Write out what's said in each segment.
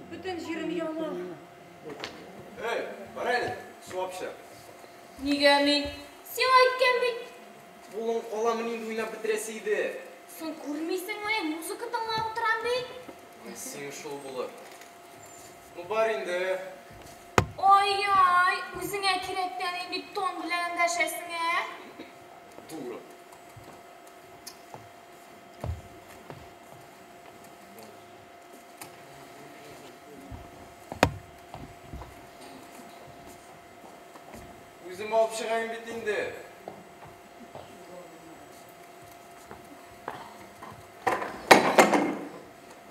Бөтен җирем яна. Эй, бар әле, су алып чык. Нигә мин? Сиңа әйткән бит. Кулың каламын инде уйнап бетерәсе иде. Соң күрмисеңме, музыка тыңлап утырам бит. Син шул булыр. Ну бар инде. Ай-яй, үзеңә кирәктән инде тон белән эндәшәсең, ә? Дура. Үзем алып чыгайым бит инде.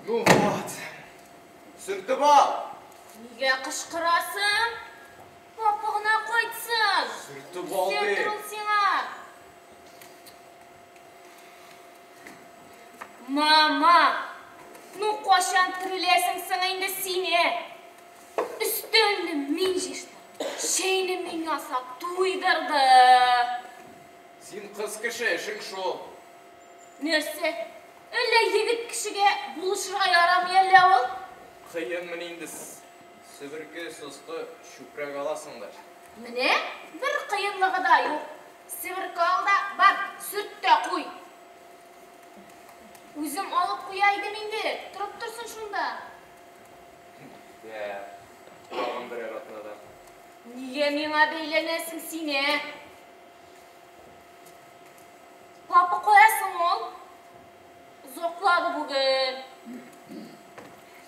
Ну вот. Сөртеп ал. Нигә кычкырасың? Папа гына кайтсын. Сөртеп ал Сөртер ди. ул сиңа. Мама, ну кайчан тереләсең соң инде син, ә? Өстәлне мин җыештырдым, чәйне мин ясап туйдырды. Син кыз кеше, эшең шул. Нәрсә? Әллә егет кешегә булышырга ярамый әллә ул? Кыенмыни инде себерке, соскы, чүпрәк аласың да. Менә бер кыенлыгы да юк. Себерке ал да бар, сөрт тә куй. Үзем алып куя идем инде, торып торсын шунда. Дә, тагын берәр атнадан. Нигә миңа бәйләнәсең син, ә? Папа кая соң ул? Озаклады бүген.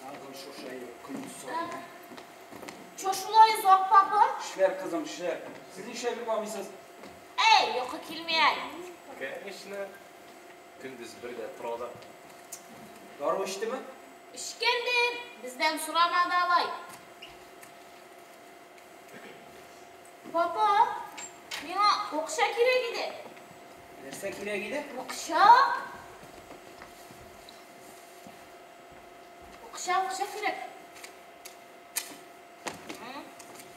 Тагын шушы көн саен. Чо шулай озак, папа? Эшләр, кызым, эшләр. Сез нишләп йокламыйсыз? Әй, йокы килми әле. Конечно. Көндез бер дә тора да. Дару эчтеме? Эчкәндер, бездән сорамады алай. Папа, миңа акча кирәк иде. Нәрсә кирәк иде? Акча? Акча, акча кирәк.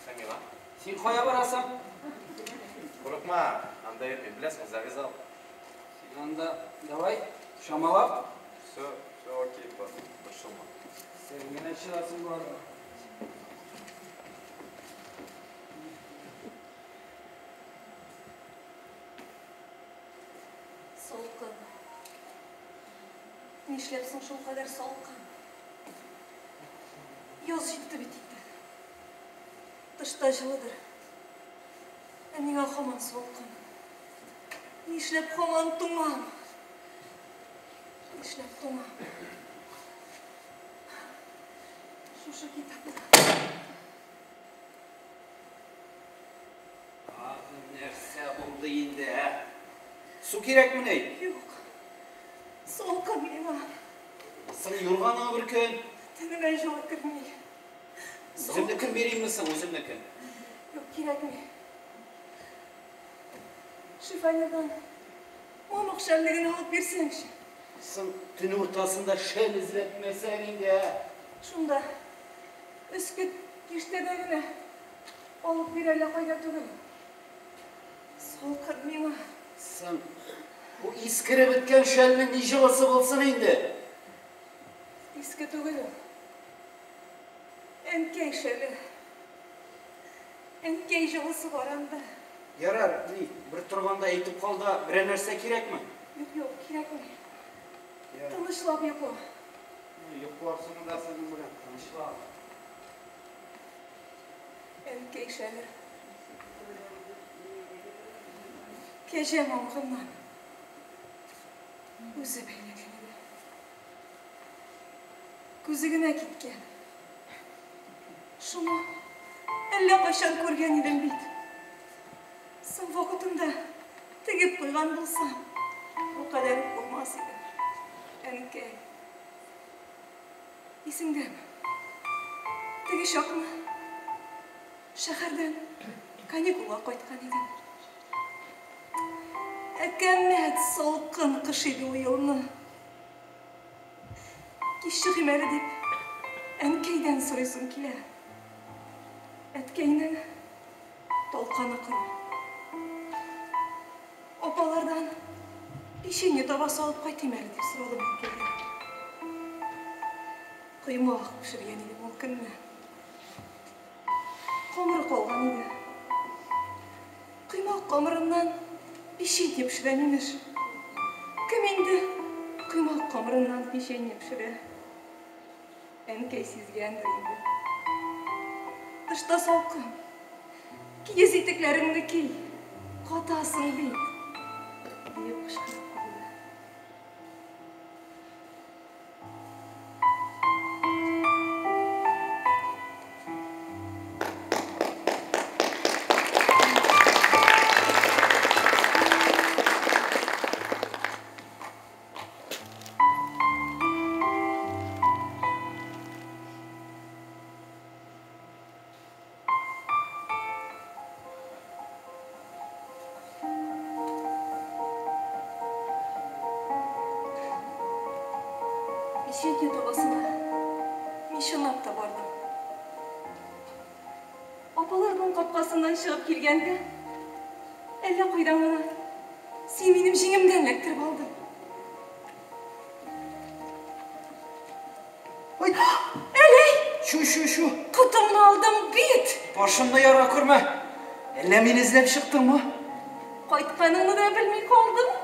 Ә миңа? Син кая барасың? Курыкма, анда йөрмим, беләсең, завязал. Син анда давай, чамалап. Все, все окей, пап, борчылма. Син генә чыгасың бу арада. Салкын. Нишләп соң шулкадәр салкын? Яз җитте бит инде. Тышта җылыдыр. Ә миңа һаман салкын. Нишләп һаман туңам? Нишләп туңам? Шушы китапны. Тагын нәрсә булды инде, ә? Су кирәкмени? Юк. Салкын миңа. Соң юрганыңа бөркөн. Тәнемә җылы керми. Үземнекен биримме соң, үземнекен? Юк, кирәкми. Шифонердан мамык шәллеген алып бирсәңче. Соң төн уртасында шәл эзләтмәсәң инде, ә? Шунда өске киштәдә генә алып бир әллә кайда түгел. Салкын миңа. Соң бу искереп беткән шәлнең ни җылысы булсын инде? Иске түгел ул. Әнкәй шәле. Әнкәй җылысы бар анда. Ярар, ни, бер торганда әйтеп кал да, берәр нәрсә кирәкме? Юк, юк, кирәкми. Ярар. Тынычлап йокла. Йокларсың да сезнең белән, тынычлап. Әнкәй шәле. Кәҗә мамыгыннан. Үзе бәйләгән иде. Күзе генә киткән. Шуны әллә кайчан күргән идем бит. Соң вакытында тегеп куйган булсам, бу кадәр үк булмас иде. Әнкәй. Исеңдәме? Теге чакны шәһәрдән каникулга кайткан идем. Әкәмәт салкын кыш иде ул елны. Кич чыгыйм әле дип, әнкәйдән сорыйсым килә. Әткәйнең талканы коры. Апалардан печенье табасы алып кайтыйм әле дип сорадым әнкәйдән. Коймак пешергән идем ул. Ул көнне камыр калган иде. Коймак камырыннан печенье пешерәм, имеш. Кем инде коймак камырыннан печенье пешерә? Әнкәй сизгәндер инде. Тышта салкын. Киез итекләреңне ки, катасың бит, диеп кычкырып куйды. Печенье табасына мин чынлап та бардым. Апаларның капкасыннан чыгып килгәндә, әллә кайдан гына син минем җиңемнән эләктереп алдың. Ой! Әләй! Чү, чү, чү! Котымны алдың бит! Башымны яра күрмә. Әллә мине эзләп чыктыңмы? Кайтканыңны да белми калдым.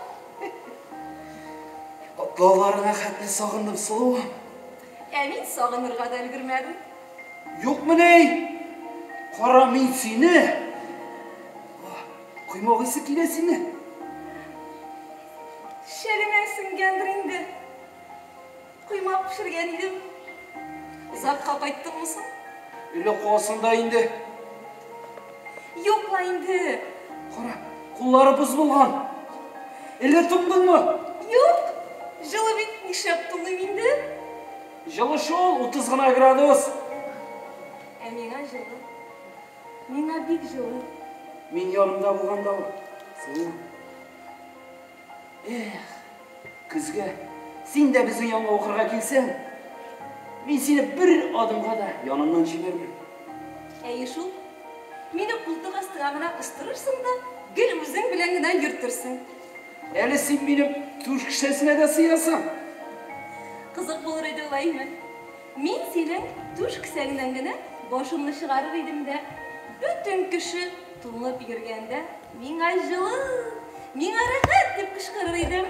Атлауларыңа хәтле сагындым, сылуым. Ә мин сагынырга да өлгермәдем. Юкмыни? Кара мин сине. Коймак исе килә сине. Шәлемә сеңгәндер инде. Коймак пешергән идем. Озакка кайттыңмы соң? Әллә куасың да инде. Юк ла инде. Кара, куллары боз булган. Әллә туңдыңмы? Юк. Җылы бит, нишләп туңыйм инде? Җылы шул, 30 гына градус. Ә миңа җылы. Миңа бик җылы. Мин янымда булганда ул. Сылу. Эх, көзгә син дә безнең янга укырга килсәң, мин сине бер адымга да янымнан җибәрмәм. Әйе шул. Мине култык астыңа гына кыстырырсың да, гел үзең белән генә йөртерсең. Әле син минем түш кесәсенә дә сыясың. Кызык булыр иде улаймы? Мин синең түш кесәңнән генә башымны чыгарыр идем дә, бөтен кеше туңып йөргәндә, миңа җылы, миңа рәхәт дип кычкырыр идем.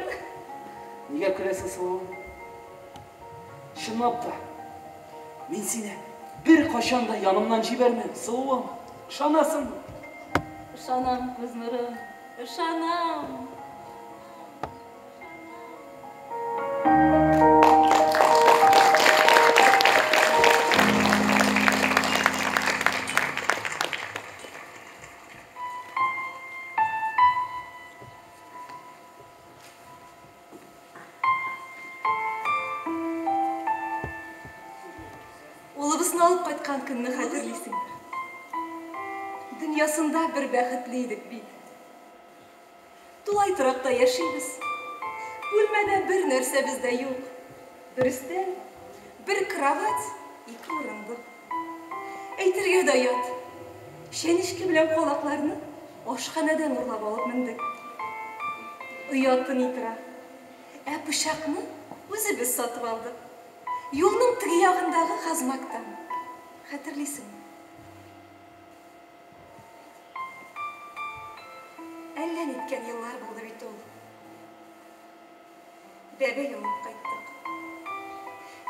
Нигә көләсең, сылуым? Чынлап та, мин сине беркайчан да янымнан җибәрмәм, сылуым. Ышанасыңмы? Ышанам, күз нурым, ышанам. Улыбызны алып кайткан көнне хәтерлисеңдер. Дөньясында бер бәхетле идек бит. Тулай торакта яшибез. Бүлмәдә бер нәрсәбез дә юк. Бер өстәл, бер кровать, ике урындык. Әйтергә дә оят. Чәнечке белән калакларны ашханәдән урлап алып мендек. Ояты ни тора. Ә пычакны үзебез сатып алдык. Юлның теге ягындагы Хазмактан. Хәтерлисеңме? Әллә ниткән еллар булды бит ул. Бәбәй алып кайттык.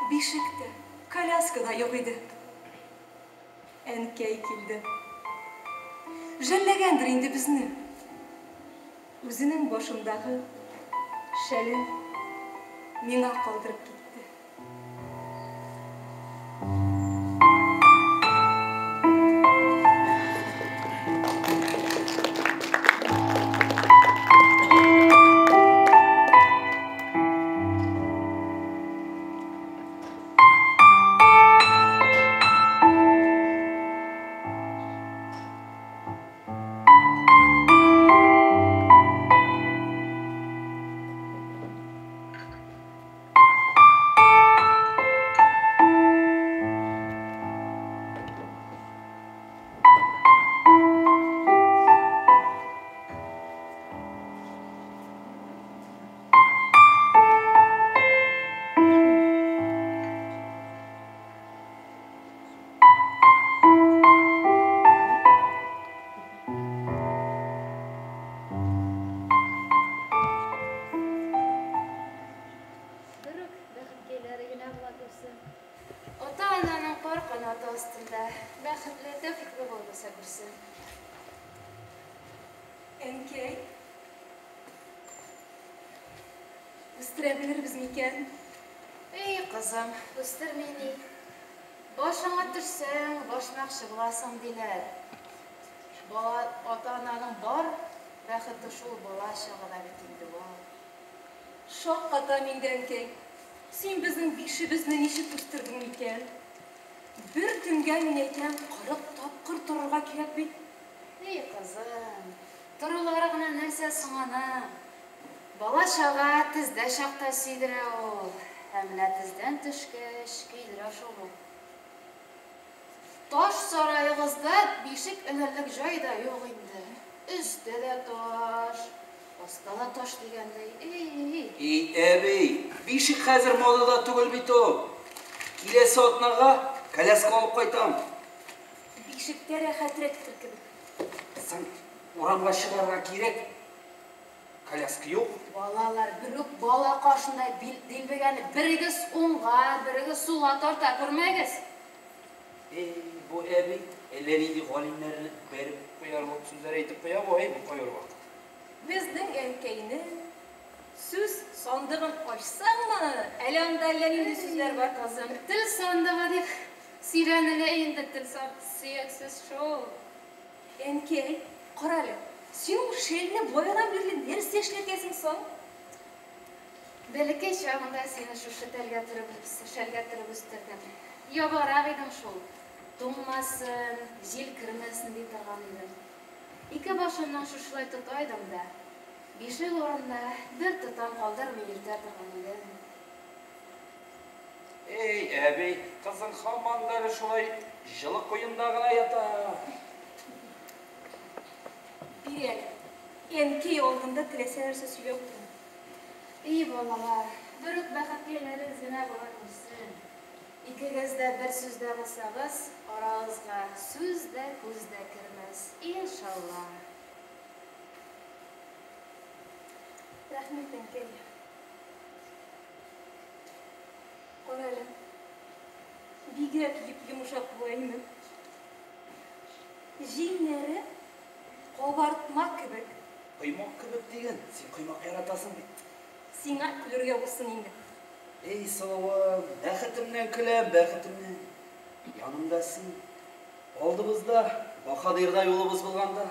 Бишек тә, коляска да юк иде. Әнкәй килде. Жәлләгәндер инде безне. Үзенең башындагы шәлен миңа калдырып китте. Үстерә белербез микән? Эй, кызым, үстерми ни. Башыңа төшсәң, башмакчы буласың, диләр. Бала, ата-ананың бар бәхете шул бала чагында бит инде ул. Шаккатам инде, әнкәй. Син безнең бишебезне ничек үстердең микән? Бер төнгә, мин әйтәм, 40 тапкыр торырга кирәк бит. Эй, кызым, торулары гына нәрсә соң аның? Бала-чага тездә чакта сөйдерә ул. Ә менә тездән төшкәч, көйдерә шул ул. Таш сараегызда бишек элерлек җай да юк инде. Өстә дә таш, аста да таш дигәндәй. Эй! И, әби, бишек хәзер модада түгел бит ул. Киләсе атнага коляска алып кайтам. Бишектә рәхәтрәктер кебек. Соң, урамга чыгарга кирәк. Коляска юк. Балалар, берүк бала каршында дилбегәне берегез уңга, берегез сулга тарта күрмәгез. Эй, бу әби әллә нинди галимнәрне бәреп куярлык сүзләр әйтеп куя бу, әй, бу кайбер вакыт. Безнең әнкәйнең сүз сандыгын ачсаңмы, әле анда әллә нинди сүзләр бар. Кызым, тел сандыгы дип сөйләнелә инде, тел сөяксез шул. Әнкәй, карале, син ул шәлне баядан бирле нәрсә эшләтәсең соң? Бәләкәй чагында сине шушы тәлгә төреп, шәлгә төреп үстердем. Ябарак идең шул. Туңмасын, җил кермәсен ди торган идем. Ике башымнан шушылай тота идем дә, бишек урынына бер тотам калдырмый йөртә торган идем. Эй, әби, кызың һаман да әле шулай җылы куенда гына ята. Бир әле. Әнкәй алдында теләсә нәрсә сөйләп утырма. Эй, балалар, берүк бәхеткәйләрегез генә була күрсен. Икегез дә бер сүздә булсагыз, арагызга сүз дә, күз дә кермәс. Иншалла. Рәхмәт, әнкәй. Карале. Бигрәк йоп-йомшак була инде. Җиңнәре кабартма кебек. Коймак кебек диген, син коймак яратасың бит. Сиңа көлергә булсын инде. Эй, сылуым, бәхетемнән көләм, бәхетемнән. Янымда син. Алдыбызда, баһадирда юлыбыз булганда,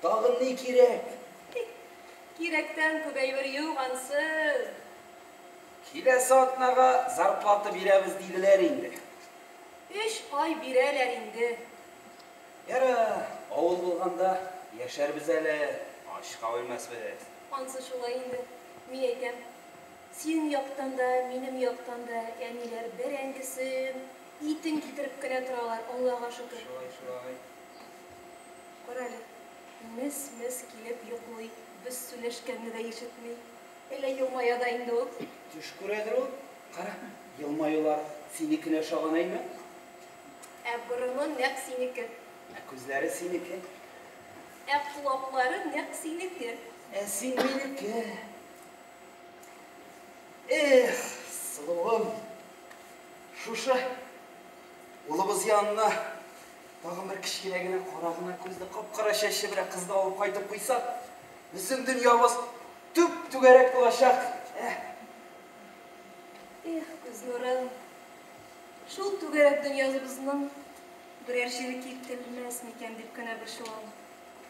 тагын ни кирәк? Кирәктән күп әйбер юк ансыз. Киләсе атнага зарплата бирәбез диделәр инде. 3 ай бирәләр инде. Яра, авыл булганда яшәрбез әле, ачка үлмәсбез. Ансы шулай инде. Мин әйтәм, синең яктан да, минем яктан да әниләр бәрәңгесен, итен китереп кенә торалар, Аллага шөкер. Шулай, шулай. Карале, мес-мес килеп йоклый, без сөйләшкәнне дә ишетми. Әллә елмая да инде ул. Төш күрәдер ул. Кара, елмаюлар синекенә ошаган әйме? Ә борыны нәкъ синеке. Ә күзләре синеке. Ә колаклары нәкъ синеке. Ә син минеке. Эх, сылуым. Шушы улыбыз янына тагын бер кечкенә генә кара гына күзле кап-кара чәчле бер кызны алып кайтып куйсак, безнең дөньябыз түп-түгәрәк булачак. Эх. Эх, күз нурым. Шул түгәрәк дөньябызның берәр җире кителмәс микән дип кенә борчылам.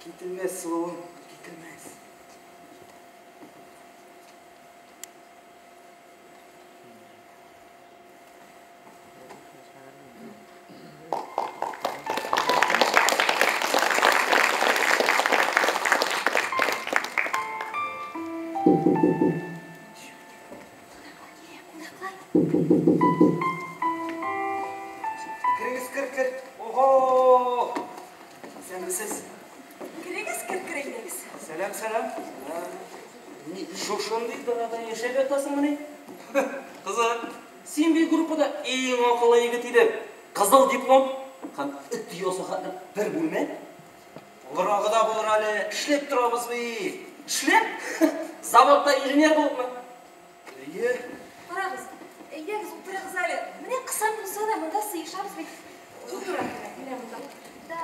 Кителмәс, сылуым, кителмәс. Керегез, кер, кер. Ого! Исәнмесез. Керегез, кер, кер әйдәгез. Сәлам, сәлам. Ни, шушындый далада яшәп ятасыңмыни? Кызым, син бит группада иң акыллы егет идең. Кызыл диплом һәм эт оясы хәтле бер бүлмә. Булырагы да булыр әле. Эшләп торабыз бит. Эшләп? Заводта инженер булыпмы? Әйе. Карагыз, әйдәгез, утырыгыз әле. Менә кысан булса да монда сыешабыз бит. Утыр әле, менә монда. Да.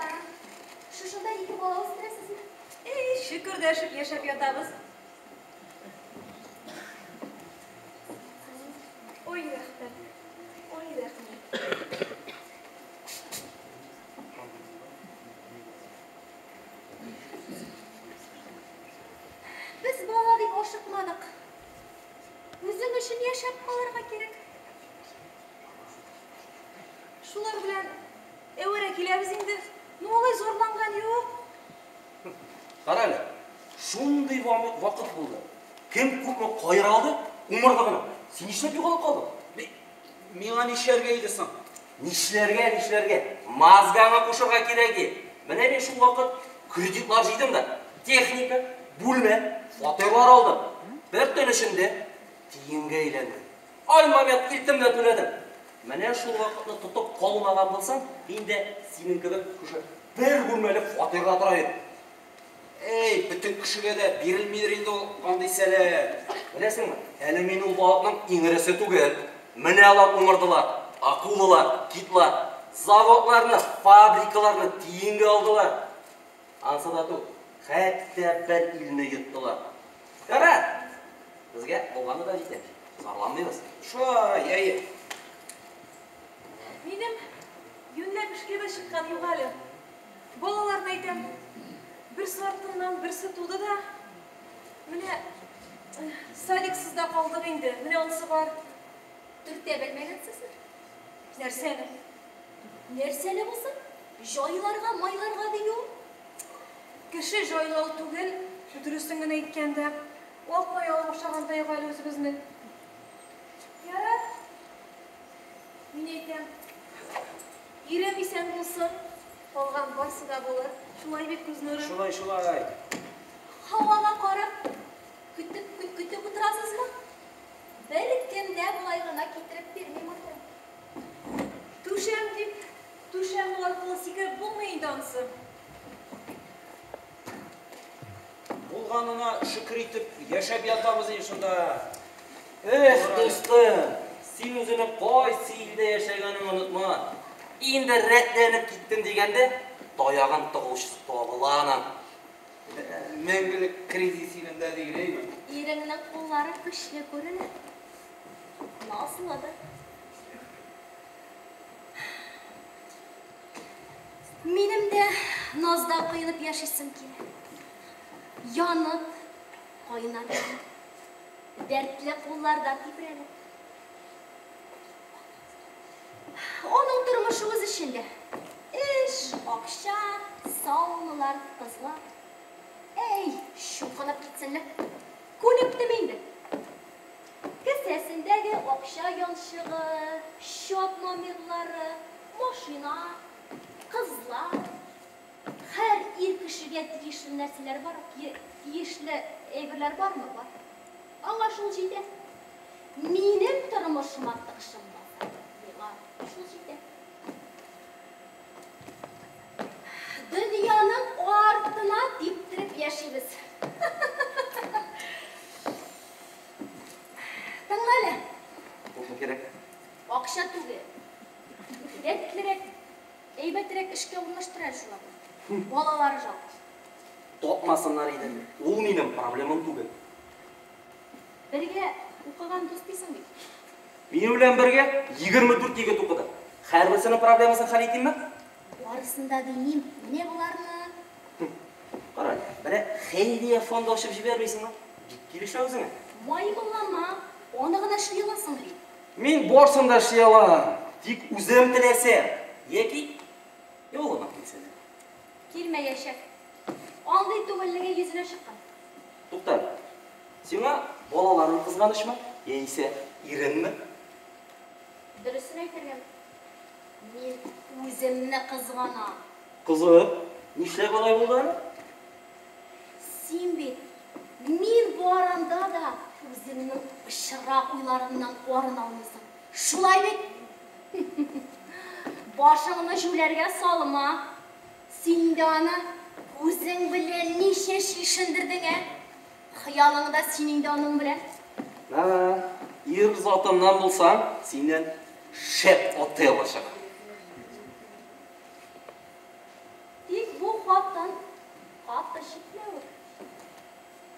Шушында ике бала үстерәсезме? Эй, шөкердәшеп яшәп ятабыз. Ашыкмадык. Үзең өчен яшәп калырга кирәк. Шулар белән әвәрә киләбез инде. Ну, алай зарланган юк. Кара әле, шундый вакыт булды. Кем күпме каера алды, умырды гына. Син нишләп югалып калдың? Миңа нишләргә иде соң? Нишләргә, нишләргә? Мозгаңа кушырга кирәк. Менә мин шул вакыт кредитлар җыйдым да, техника, бүлмә, фатирлар алдым. Бер төн эчендә тиенгә әйләндем. Ай момент илтем дә түләдем. Менә шул вакытны тотып калмаган булсам, мин дә синең кебек шушы бер бүлмәле фатирда тора идем. Эй, бөтен кешегә дә бирелмидер инде ул андый сәләт. Беләсеңме, әле мин ул балыкның иң эресе түгел. Менә алар умырдылар, акулалар, китлар, заводларны, фабрикаларны тиенгә алдылар. Ансы да түгел, хәтта бер илне йоттылар. Ярар, безгә булганы да җитә. Зарланмыйбыз. Шулай, әйе. Минем юньләп эшкә дә чыккан юк әле. Балаларны әйтәм, берсе артыннан берсе туды да, менә садиксыз да калдык инде. Менә анысы бар. Төртә белмәгәнсезме? Нәрсәне? Нәрсәне булсын? Җайларга, майларга дию. Кеше җайлау түгел, дөресен генә әйткәндә, ак май алып ашаган да юк әле үзебезнең. Ярар. Мин әйтәм, ирем исән булсын, калган барсы да булыр. Шулай бит, күз нуры. Шулай, шулай. Һавага карап, көтеп, көтеп утырасызмы? Бер кем дә болай гына китереп бирми матур. Түшәм дип, түшәм аркылы сикереп булмый инде анысы. Булганына шөкер итеп яшәп ятабыз инде шунда. Эх, дустым, син үзеңне кайсы илдә яшәгәнеңне онытма. Инде рәтләнеп киттем дигәндә, таягын тыгучысы табыла аның. Мәңгелек кризис илендә дигән. Иреңнең куллары көчле күренә. Назлыдыр. Минем дә назда коенып яшисем килә. Янып, кайнар янып, дәртле кулларда тибрәлеп. Аның тормышы үз эчендә. Эш, акча, сауналар, кызлар. Әй, чукынып китсеннәр. Күнектем инде. Кесәсендәге акча янчыгы, счет номерлары, машина, кызлар. Һәр ир кешегә тиешле нәрсәләр бар, тиешле әйберләр бармы? Бар. Аңа шул җитә. Минем тормышыма тыкшынмаса, миңа шул җитә. Дөньяның артына типтереп яшибез. Тыңла әле. Күпме кирәк? Акча түгел. Рәтлерәк, әйбәтрәк эшкә урнаштыра шуларны. Балалары жалко. Тапмасыннар иде. Ул минем проблемам түгел. Бергә укыган дус дисең бит. Минем белән бергә 24 егет укыды. Һәрберсенең проблемасын хәл итимме? Барысын да димим. Менә боларны. Кара, менә хәйрия фонды ачып җибәрмисеңме? Бик килешә үзеңә. Маймыллама, аны гына эшли аласың бит. Мин барысын да эшли алам. Тик үзем теләсәм, яки юлыма килсә дә. Килмәячәк. Андый түгеллеге йөзенә чыккан. Тукта. Сиңа балаларың кызганычмы, яисә иреңме? Дөресен әйтергә, мин үземне кызганам. Кызым, нишләп алай булды әле? Син бит мин барында да үзеңнең пычрак уйларыңнан арына алмыйсың. Шулай бит? Башыңны җүләргә салма. Син дә аны үзең белән ничә чишендердең, ә? Хыялың да синең дә аның белән. Ә, ир затыннан булсаң, синнән шәп Отелло чыга. Тик бу хатын каты чикләвек.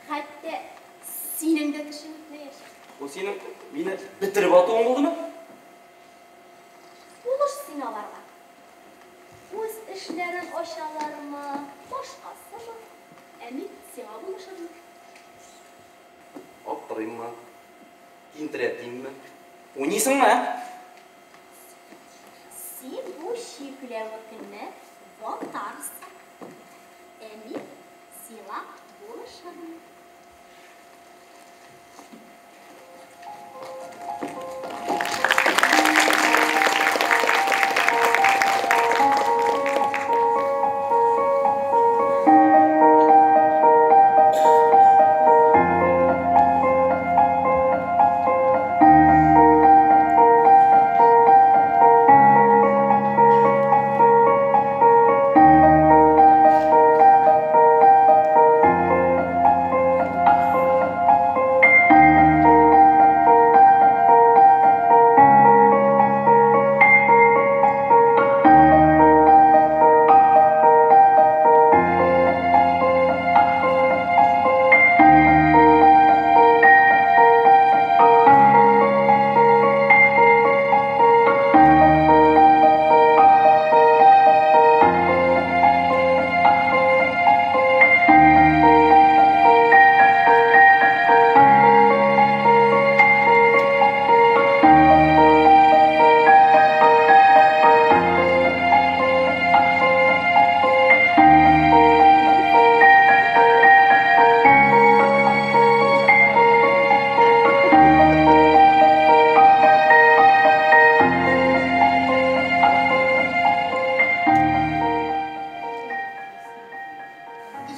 Хәтта синең дә тешең үтмәячәк. Бу синең мине бетереп атуың булдымы? Булыш син аларга. Үз эшләрен ачалармы, башкасымы? Ә мин сиңа булышырмын. Аптырыйммы? Тинтерәтимме? Уйныйсыңмы, ә? Син бу чикләвекне ватарсың. Ә мин сиңа булышырмын.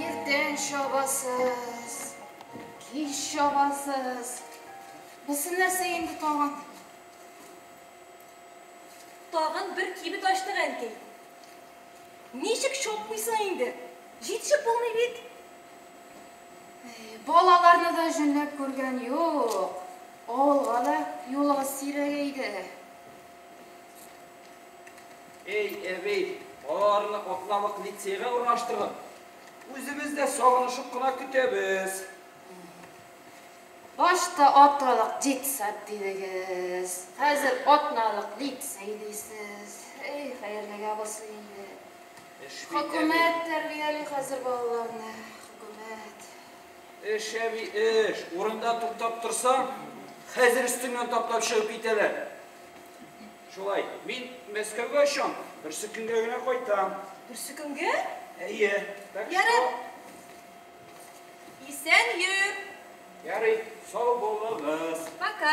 Иртән чабасыз, кич чабасыз. Бусы нәрсә инде тагын? Тагын бер кибет ачтык, әнкәй. Ничек чапмыйсың инде? Җитешеп булмый бит. Балаларны да җүнләп күргән юк. Авылга да юлыгыз сирәгәйде. Эй, әби, балаларны атналык лицейга урнаштырдык. Үзебез дә сагынышып кына көтәбез. Башта атналык детсад дидегез. Хәзер атналык лицей дисез. Эй, хәерлегә булсын инде. Эш бит, әби. Хөкүмәт тәрбияли хәзер балаларны. Хөкүмәт. Эш, әби, эш. Урында туктап торсаң, хәзер өстеңнән таптап чыгып китәләр. Шулай, мин Мәскәүгә очам, берсе көнгә генә кайтам. Берсе көнгә? Әйе. Так что, Ярар. Исән йөр. Ярый, сау булыгыз. Пока.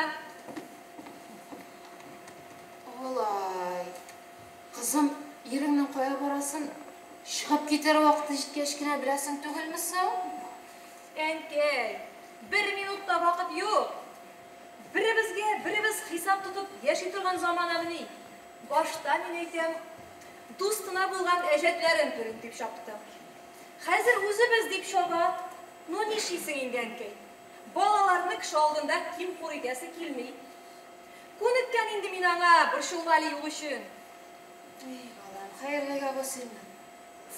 Алай. Кызым, иреңнең кая барасын чыгып китәр вакыты җиткәч кенә беләсең түгелме соң? Әнкәй, бер минут та вакыт юк. Беребезгә беребез хисап тотып яши торган заманамыни? Башта мин әйтәм, дустына булган әҗәтләрен түлим дип чапты. Хәзер үзебез дип чаба. Ну нишлисең инде, әнкәй? Балаларны кеше алдында ким-хур итәсе килми. Күнеккән инде мин аңа, борчылма әле юл өчен. Эй, балам, хәерлегә булсын инде.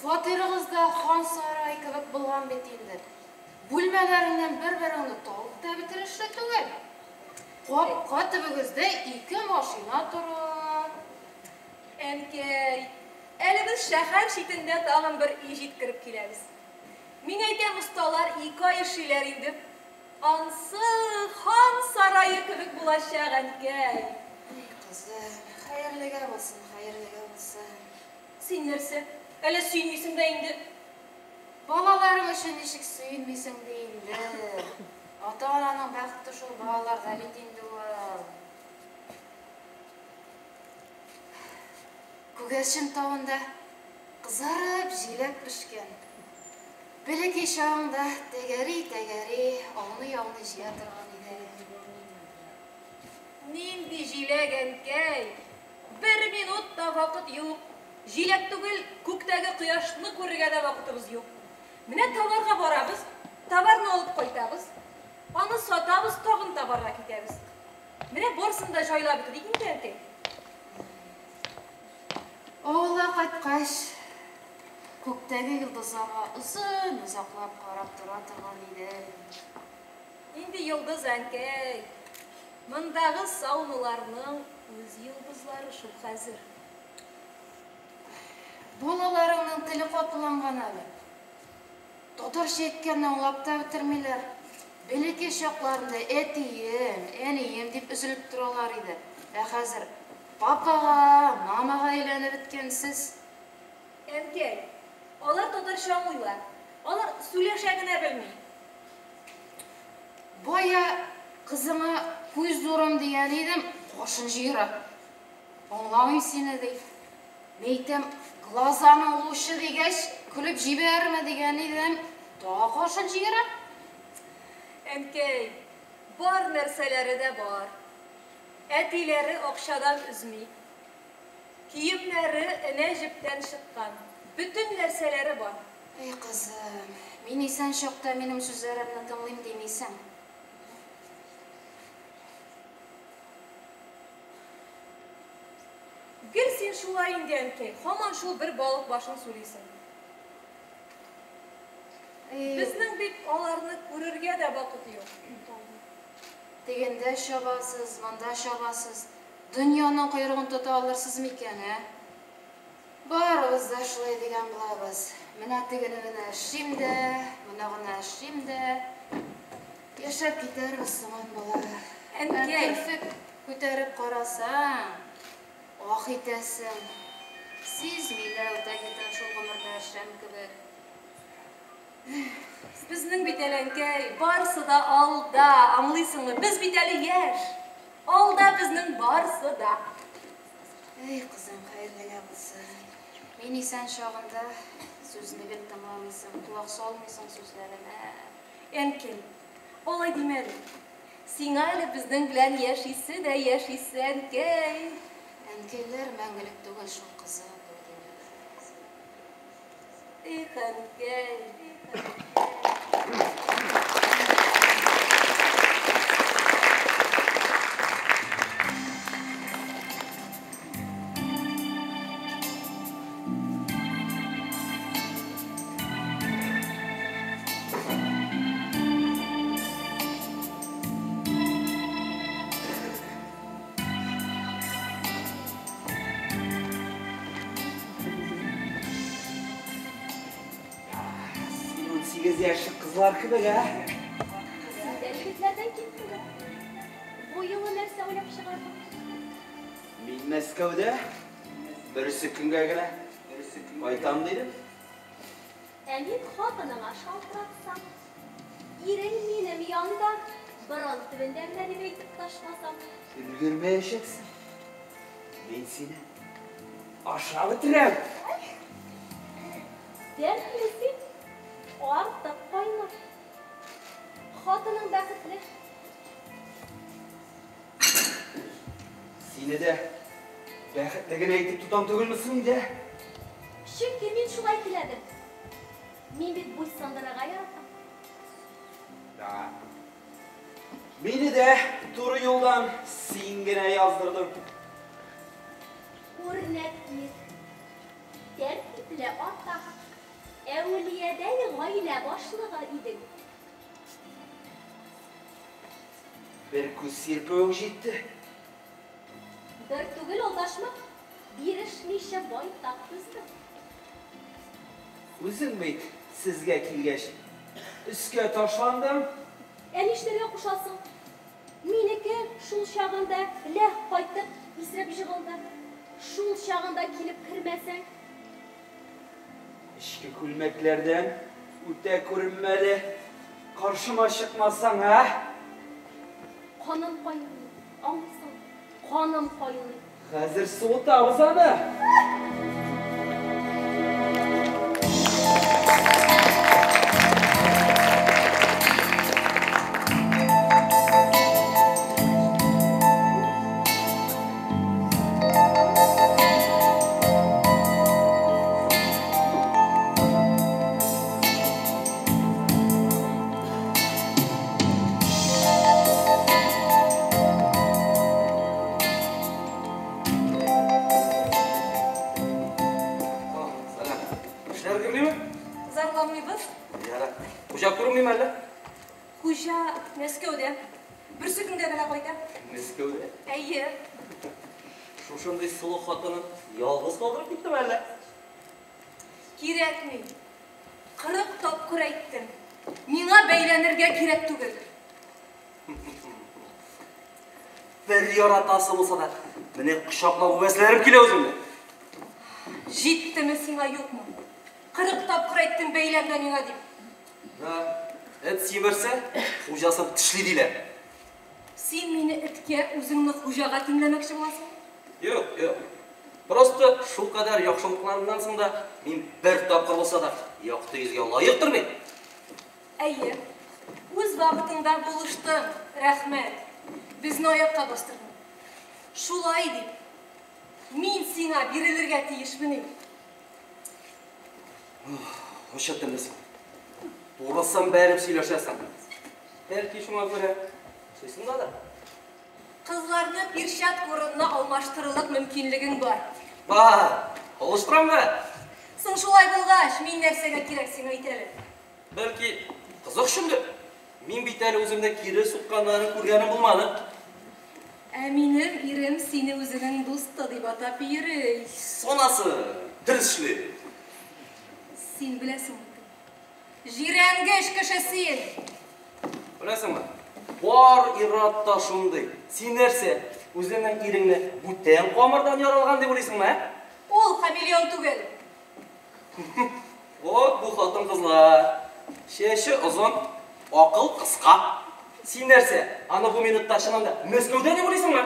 Фатирыгыз да хан сарай кебек булган бит инде. Бүлмәләреңнән бер-береңне табып та бетерешле түгел. Капка төбегездә ике машина тора. Әнкәй, әле без шәһәр читендә тагын бер өй җиткереп киләбез. Мин әйтәм, осталар ике ай эшлиләр инде. Ансы хан сарае кебек булачак, әнкәй. Эй, кызым, хәерлегә булсын, хәерлегә булсын. Син нәрсә? Әллә сөенмисең дә инде? Балаларың өчен ничек сөенмисең ди инде. Ата-ананың бәхете шул балаларда бит инде ул. Күгәрчен тавында кызарып җиләк пешкән. Бәләкәй чагыңда тәгәри-тәгәри, ауный-ауный җыя торган иде. Нинди җиләк, әнкәй? Бер минут та вакыт юк. Җиләк түгел, күктәге кояшны күрергә дә вакытыбыз юк. Менә товарга барабыз, товарны алып кайтабыз. Аны сатабыз, тагын товарга китәбез. Менә барысын да җайлап бетерик инде, әнкәй. Авылга кайткач, күктәге йолдызларга озын озаклап карап тора торган иде. Нинди йолдыз, әнкәй? Мондагы сауналарның үз йолдызлары шул хәзер. Балаларыңның теле катыланган әле. Татарча әйткәнне аңлап та бетермиләр. Бәләкәй чакларында әтием, әнием дип өзелеп торалар иде. Ә хәзер папага, мамага әйләнеп беткәнсез. Әнкәй, алар татарча аңлыйлар. Алар сөйләшә генә белми. Бая кызыңа күз зурым дигән идем, кашын җыера. Аңламыйм сине, ди. Мин әйтәм, глазаның лучше дигәч, көлеп җибәрме дигән идем, тагы кашын җыера. Әнкәй, бар нәрсәләре дә бар. Әтиләре акчадан өзми. Киемнәре энә җептән чыккан. Бөтен нәрсәләре бар. Әй, кызым, мин исән чакта минем сүзләремне тыңлыйм димисең. Гел син шулай инде, әнкәй, һаман шул бер балык башын сүлисең. Әй, Безнең бит аларны күрергә дә вакыт юк. Тегендә чабасыз, монда чабасыз. Дөньяның койрыгын тота алырсыз микән, ә? Барыбыз да шулай дигән булабыз. Менә тегене генә эшлим дә, моны гына эшлим дә. Яшәп китәрбез сыман бала. Ә Әнкәй, керфек күтәреп карасаң, ах итәсең. Сизми дә үтә китә шул гомерләр шәм кебек. Безнең бит әле, әнкәй, барсы да алда, аңлыйсыңмы? Без бит әле яшь. Алда безнең барсы да. Әй, кызым, хәерлегә булсын. Мин исән чагында сүзне гел тыңламыйсың, колак салмыйсың сүзләремә. Әнкәй, алай димә әле. Сиңа әле безнең белән яшисе дә яшисе, әнкәй. Әнкәйләр мәңгелек түгел шул, кызым, бу дөньяда. Эх, әнкәй, эх, әнкәй. Син 18 яшьлек кызлар кебек, ә? Син дә егетләрдән ким түгел. Бу юлы нәрсә уйлап чыгардың? Мин Мәскәүдә берсе көнгә генә кайтам дидем. Ә мин хатыныңа шалтыратсам, ирең минем янда, борын төбендә генә дип әйтеп ташласам, Өлгермәячәксең. Мин сине ашап бетерәм. дәртле син, артык кайнар. Хатының бәхетле. Сине дә бәхетле генә итеп тотам түгелме соң инде? Чөнки мин шулай теләдем. Мин бит буйсындырырга яратам. Да. Мине дә туры юлдан син генә яздырдың. Үрнәк ир, тәртипле ата, әүлиядәй гаилә башлыгы идең. Бер күз сирпүең җитте. Бер түгел алдашма, бирешмичә байтак түздең. Үзең бит сезгә килгәч өскә ташландым. Ә нишләргә кушасың? Минеке шул чагында ләх кайтып, исереп җыгылды. Шул чагында килеп кермәсәң, Эчке күлмәкләрдән үтә күренмәле. Каршыма чыкмасаң, ә? каным кайный, аңлыйсың? Каным кайный. Хәзер суытабыз аны. Сәлам. Эшләр гөрлиме? Зарланмыйбыз. Яра. Хуҗа күренмиме әллә? Хуҗа Мәскәүдә. Берсе көнгә генә кайта. Мәскәүдә. Әйе. Шушындый сылу хатынын ялгыз калдырып киттеме әллә? Кирәкми. 40 тапкыр әйттем. Миңа бәйләнергә кирәк түгел. Бер яратасы булса да, менә кочаклап үбәселәрем килә үзеңне. Җиттеме сиңа, юкмы? 40 тапкыр әйттем, бәйләнмә миңа дип. Да, эт симерсә, хуҗасын тешли диләр. Син мине эткә, үзеңне хуҗага тиңләмәкче буласың? Юк, юк. Просто шулкадәр яхшылыкларыңнан соң да мин бер тапкыр булса да якты йөзгә лаектыр бит. Әйе. Үз вакытыңда булыштың, рәхмәт. Безне аякка бастырдың. Шулай дип, мин сиңа бирелергә тиешмени? Ачы теллесең. Турысын бәреп сөйләшәсең. Бәлки шуңа күрә ошыйсың да. Кызларны перчатка урынына алмаштырырлык мөмкинлегең бар. Бар, алыштырам да. Соң шулай булгач, мин нәрсәгә кирәк сиңа, әйт әле? Бәлки, кызык шундыр. Мин бит әле үземдә кире сукканнарын күргәнем булмады. Ә минем ирем сине үзенең дусты дип атап йөри. Сонасы, дөрес эшли. Син беләсеңме кем? Җирәнгеч кеше син! Беләсеңме? Бар ир-ат та шундый. Син нәрсә, үзеңнең иреңне бүтән камырдан яралган дип уйлыйсыңмы, ә? Ул хамелеон түгел. Вот бу хатын-кызлар. Чәче озын, акыл кыска. Син нәрсә, аны бу минутта чыннан да Мәскәүдә дип уйлыйсыңмы?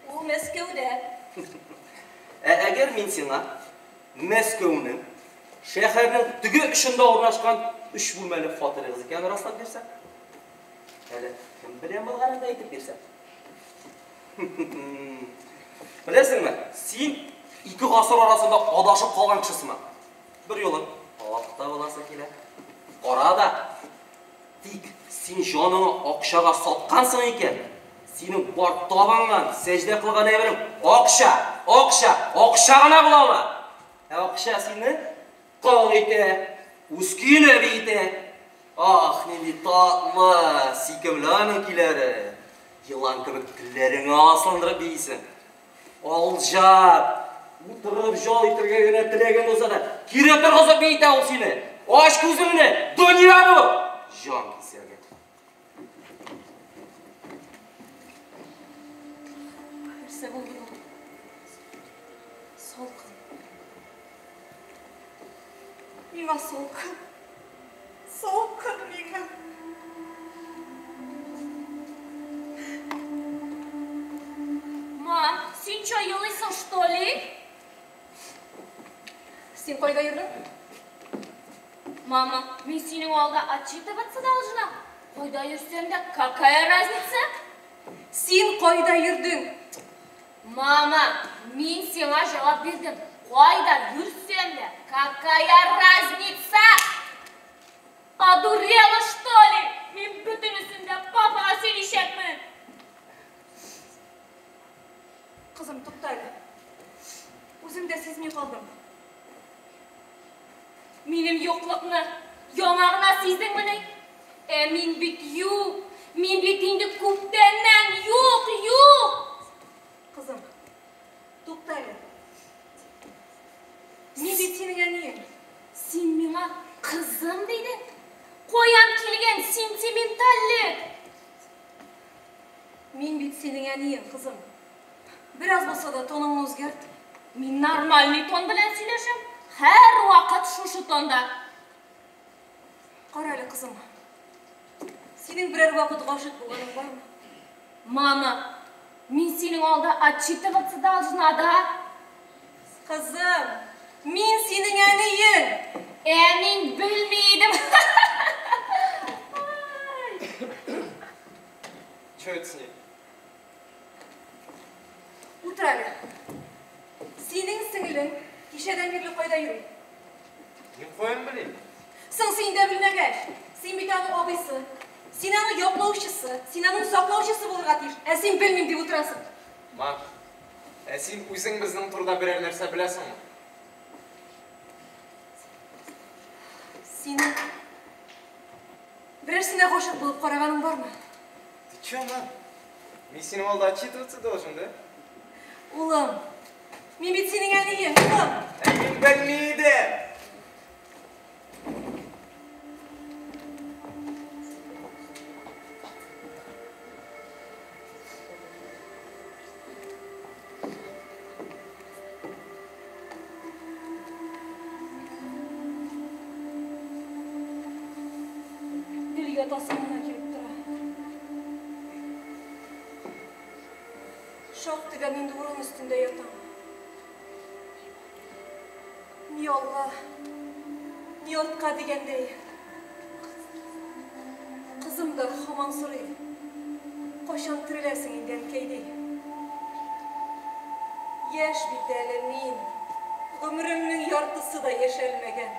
Ул Мәскәүдә. Ә әгәр мин сиңа Мәскәүнең шәһәрнең теге очында урнашкан 3 бүлмәле фатирыгыз икәнен раслап бирсәм? Әле кем белән булганын да әйтеп бирсәм? Беләсеңме, син 2 гасыр арасында адашып калган кеше сыман. Бер юлы ак та буласы килә, кара да. Тик син җаныңны акчага саткансың икән, синең бар табынган, сәҗдә кылган әйберең акча, акча, акча гына була ала. Ә акча сине кол итә, үз көенә биетә. Ах, нинди татлы, сөйкемле аның көйләре. Елан кебек телләреңә асылындырып биисең. Алҗап, утырып жал итәргә генә теләгән булса да, кире торгызып биетә ул сине. Ач күзеңне, дөнья бу! Җан кисәге. Нәрсә булды бу? Салкын. Миңа салкын. Салкын миңа. Мам, син чё, елыйсың, что ли? Син кайда йөрдең? Мама, мин синең алда отчитываться должна. Кайда йөрсәм дә, какая разница? Син кайда йөрдең? Мама, мин сиңа җавап бирдем. Кайда йөрсәм дә, какая разница? Одурела, что ли? Мин бөтенесен дә папага сөйләшәкмен. Кызым, тукта әле. Үзем дә сизми калдым. Минем юклыкны яңа гына сиздеңмени? Ә мин бит юк. Мин бит инде күптәннән юк, юк. Кызым, тукта әле. Мин бит синең әниең. Син миңа кызым дидең. Каян килгән сентиментальлек? Мин бит синең әниең, кызым. Бераз булса да тоныңны үзгәрт. Мин нормальный тон белән сөйләшәм. Һәр вакыт шушы тонда. Кара әле, кызым. Синең берәр вакыт гашыйк булганың бармы? Мама, мин синең алда отчитываться должна, да? Кызым, мин синең әниең. Ә мин белми идем. Чё это с ней? Утыр әле. Синең сеңлең кичәдән бирле кайда йөри? Мин каян белим? Соң син дә белмәгәч, син бит аның абыйсы. Син аның яклаучысы, син аның саклаучысы булырга тиеш. Ә син белмим дип утырасың. Ма, ә син үзең безнең турыда берәр нәрсә беләсеңме? Синең берәрсенә гашыйк булып караганың бармы? Ты чё, ма? Мин синең алда отчитываться должен, да? Улым, мин бит синең әниең, улым. Ә мин белми идем. Ятасым гына килеп тора. Шактыйдан инде урын өстендә ятам. Ни алга, ни артка дигәндәй. Кызым да һаман сорый. Кайчан тереләсең инде, әнкәй, ди. Яшь бит әле мин. Гомеремнең яртысы да яшәлмәгән.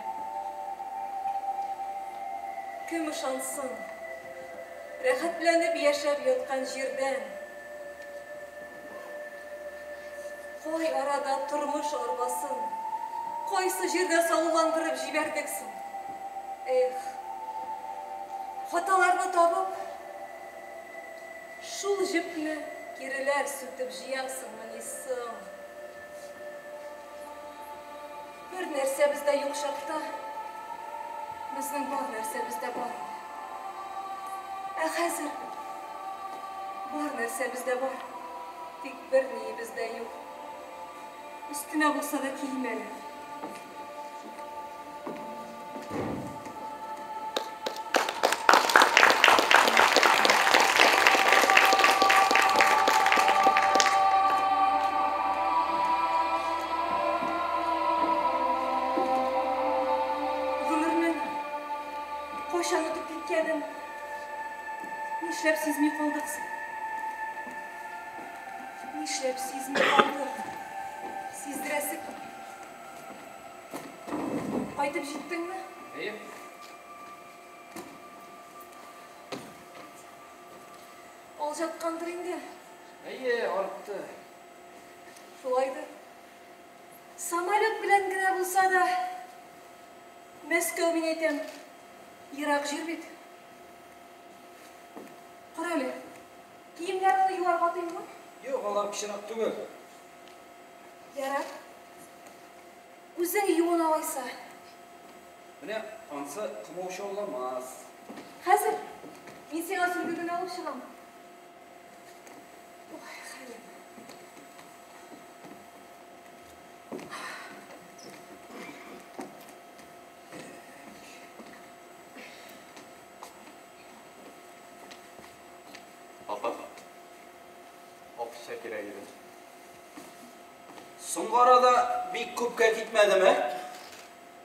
Кем ышансын? Рәхәтләнеп яшәп яткан җирдән. Кай арада тормыш арбасын, кайсы җирдә салуландырып җибәрдек соң? Эх, хаталарны табып, шул җепне киреләр сүтеп җыясыңмыни соң? Бер нәрсәбез дә юк чакта, безнең бар нәрсәбез дә бар. Ә хәзер бар нәрсәбез дә бар, тик бер ниебез дә юк. Өстемә булса да кием әле. Гомернең кайчан үтеп киткәнен нишләп сизми калдык соң? Нишләп сизми калдык? Сиздерәсе. Кайтып җиттеңме? Әйе. Алҗаткандыр инде. Әйе, артты. Шулайдыр. Самолет белән генә булса да, Мәскәү, мин әйтәм, ерак җир бит. Кара әле, киемнәреңне юарга атыйммы? Юк, алар пычрак түгел. Ярар. Үзең юын алайса. Менә ансы комаучауламас. Хәзер мин сиңа сөлге генә алып чыгам. Ой, хәлем. Апа, акча кирәк иде. Соңгы арада бик күпкә китмәдеме?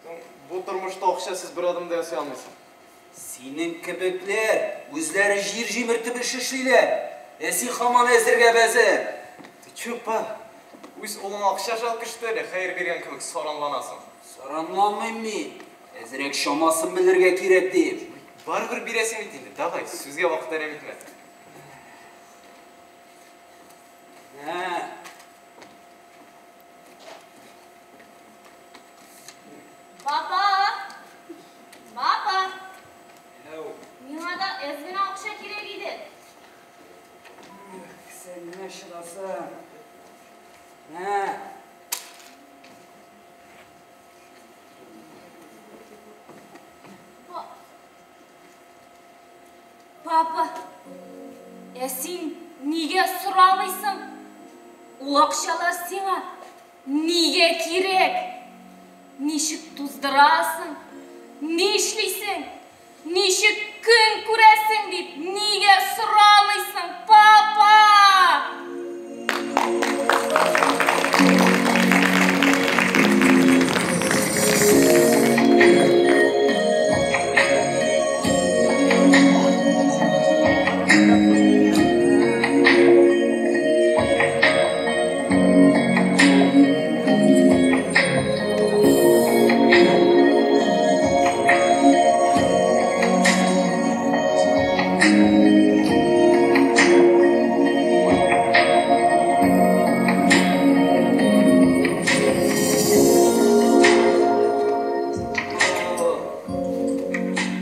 Соң, бу тормышта акчасыз бер адым да ясый алмыйсың. Синең кебекләр үзләре җир җимертеп эш эшлиләр. Ә син һаман әзергә бәзер. Ты чё, па? Үз улыңа акча жалко, что ли? Хәер биргән кебек саранланасың. Саранланмыйм мин. Әзрәк чамасын белергә кирәк дип. Барыбер бирәсең бит инде. Давай, сүзгә вакыт әрәм итмә. Ә. Папа! Папа! Әү. Миңа да әз генә акча кирәк иде. Син генә чыдасың. Ә. Папа, ә син нигә сорамыйсың? Ул акчалар сиңа нигә кирәк? Ничек туздырасың? Нишлисең? Ничек көн күрәсең дип нигә сорамыйсың, папа?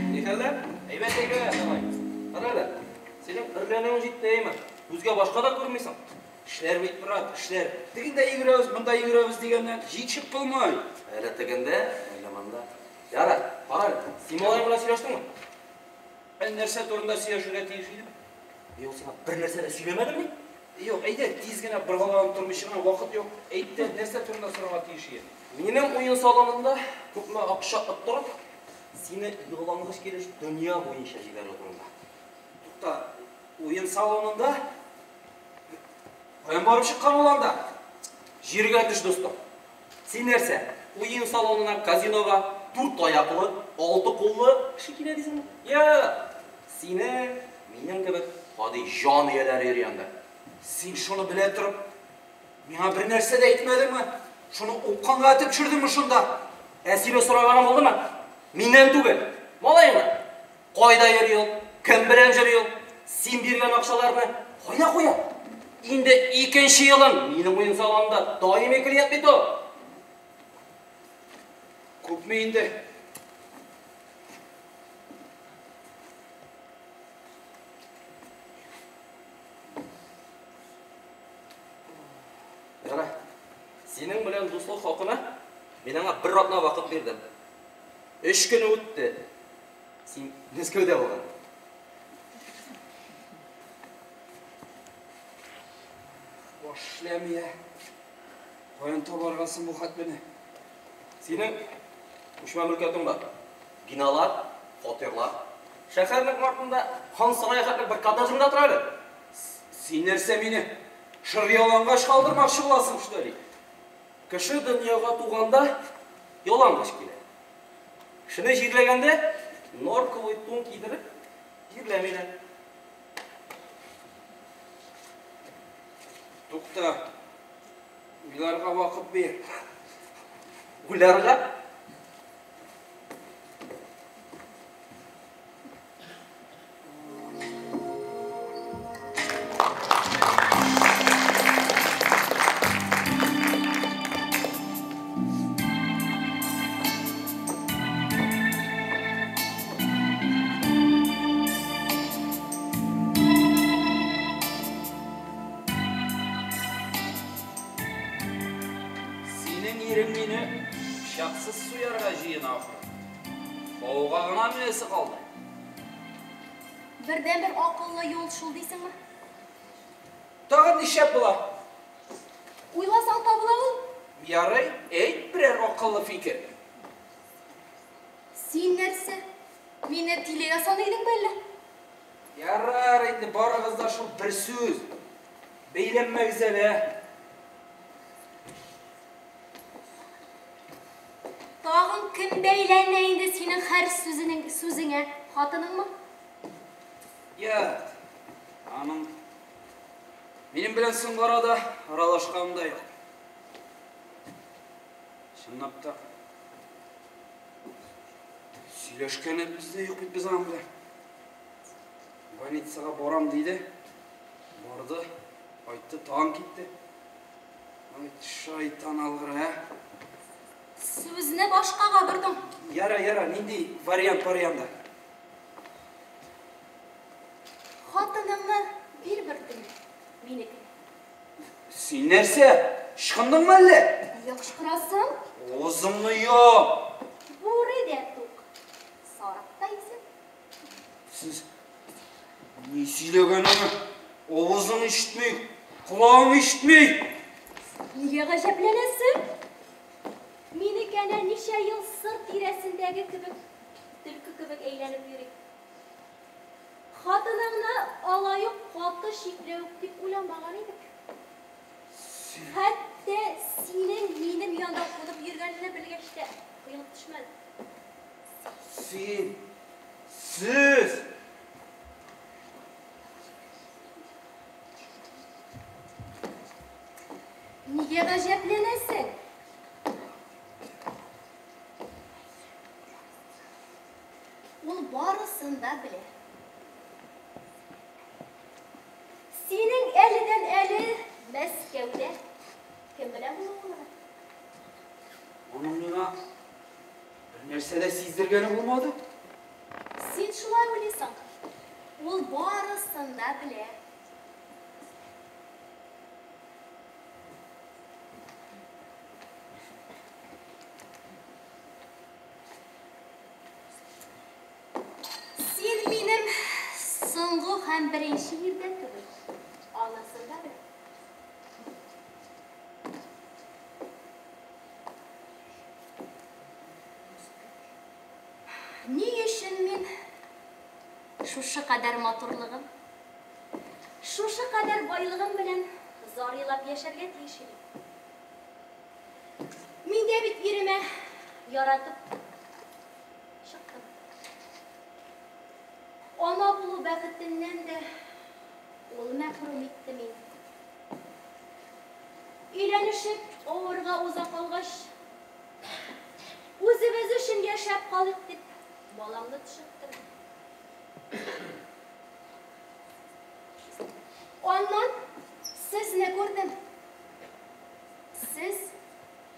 Ни хәлләр? Әйбәт, әйбәт, давай. Кара әле, синең өрләнүең җитте, әйме? Күзгә башка да күрмисең. Эшләр бит, брат, эшләр. Тегендә йөгерәбез, монда йөгерәбез дигәннән җитешеп булмый. Әле тегендә, әле монда. Ярар, кара әле, син малай белән сөйләштеңме? Ә нәрсә турында сөйләшергә тиеш идем? Юк, сиңа бер нәрсә дә сөйләмәдемме? Юк, әйдә, тиз генә боргаланып тормыйча гына вакыт юк. Әйт тә, нәрсә турында сорарга тиеш идем? Минем уен салонында күпме акча оттырып, Сине ялангач килеш дөнья буенча җибәрү турында. Тукта, уен салонында? Каян барып чыккан ул анда? Җиргә төш, дустым. Син нәрсә, уен салонына, казинога дүрт аяклы, алты куллы кеше килә дисеңме? Я, синең, минем кебек гади җан ияләре йөри анда. Син шуны белә торып, миңа бер нәрсә дә әйтмәдеңме? Шуны упкынга этеп төшердеңме шунда? Ә сине сораганым булдымы? Миннән түгел, малаеңнан. Кайда йөри ул? Кем белән йөри ул? Син биргән акчаларны кайда куя? Инде икенче елын минем уен салонында даими клиент бит ул. Күпме инде? Яра, синең белән дуслык хакына мин аңа бер атна вакыт бирдем. Өч көн үтте. Син Мәскәүдә булган. Баш эшләми, ә. Каян табарга соң бу хәтлене? Синең күчмә мөлкәтең бар. Биналар, фатирлар. Шәһәрнең артында хан сарае хәтле бер коттеджың да тора әле. Син нәрсә мине шыр ялангач калдырмакчы буласың, что ли? Кеше дөньяга туганда ялангач килә. Кешене җирләгәндә норковый тун кидереп җирләмиләр. Тукта. Уйларга вакыт бир. Уйларга? Синең ирең мине пычаксыз суярга җыена ахры. Бауга гына менәсе калды. Бердәнбер акыллы юл шул дисеңме? Тагын нишләп була? Уйласаң табыла ул. Ярый, әйт берәр акыллы фикер. Син нәрсә? Мине тилегә саный идеңме әллә? Ярар инде, барыгыз да шул бер сүз. Бәйләнмәгез әле, ә. Тагын кем бәйләнә инде синең һәр сүзенең сүзеңә? Хатыныңмы? Юк. Аның минем белән соңгы арада аралашканы да юк. Чынлап та сөйләшкәнебез дә юк бит без аның белән. Больницага барам диде. Барды, кайтты, тагын китте. Ай, шайтан алгыр, ә? Сүзне башкага бордың. Яра, яра, нинди вариант бар янда? Хатыныңны бир бер төн, минеке. Син нәрсә? Ычкындыңмы әллә? Нигә кычкырасың? Авызыңны яп! Бүре дә тук, сарык та исән. Сез ни сөйләгәнеңне авызың ишетми, колагың ишетми. Нигә гаҗәпләнәсең? Минеке әнә ничә ел сыр тирәсендәге кебек, төлке кебек әйләнеп йөри. Хатыныңны алай ук каты чикләвек дип уйламаган идек. Хәтта синең минем янда кунып йөргәнеңне белгәч тә коелып төшмәде. Син, сез! Нигә гаҗәпләнәсең? Ул барысын да белә. Синең әледән-әле Мәскәүдә кем белән булуыңны да. Аның миңа бер нәрсә дә сиздергәне булмады. Син шулай уйлыйсың. Ул барысын да белә. Син минем соңгы һәм беренче ирдә түгел. Анысын да белә. Шушы кадәр матурлыгым, шушы кадәр байлыгым белән зар елап яшәргә тиеш идем. Мин дә бит иремә яратып чыктым. Ана булу бәхетеннән дә ул мәхрүм итте мине. Өйләнешеп, авырга уза калгач, үзебез өчен яшәп калыйк дип, баламны төшерттем. Аннан сезне күрдем. Сез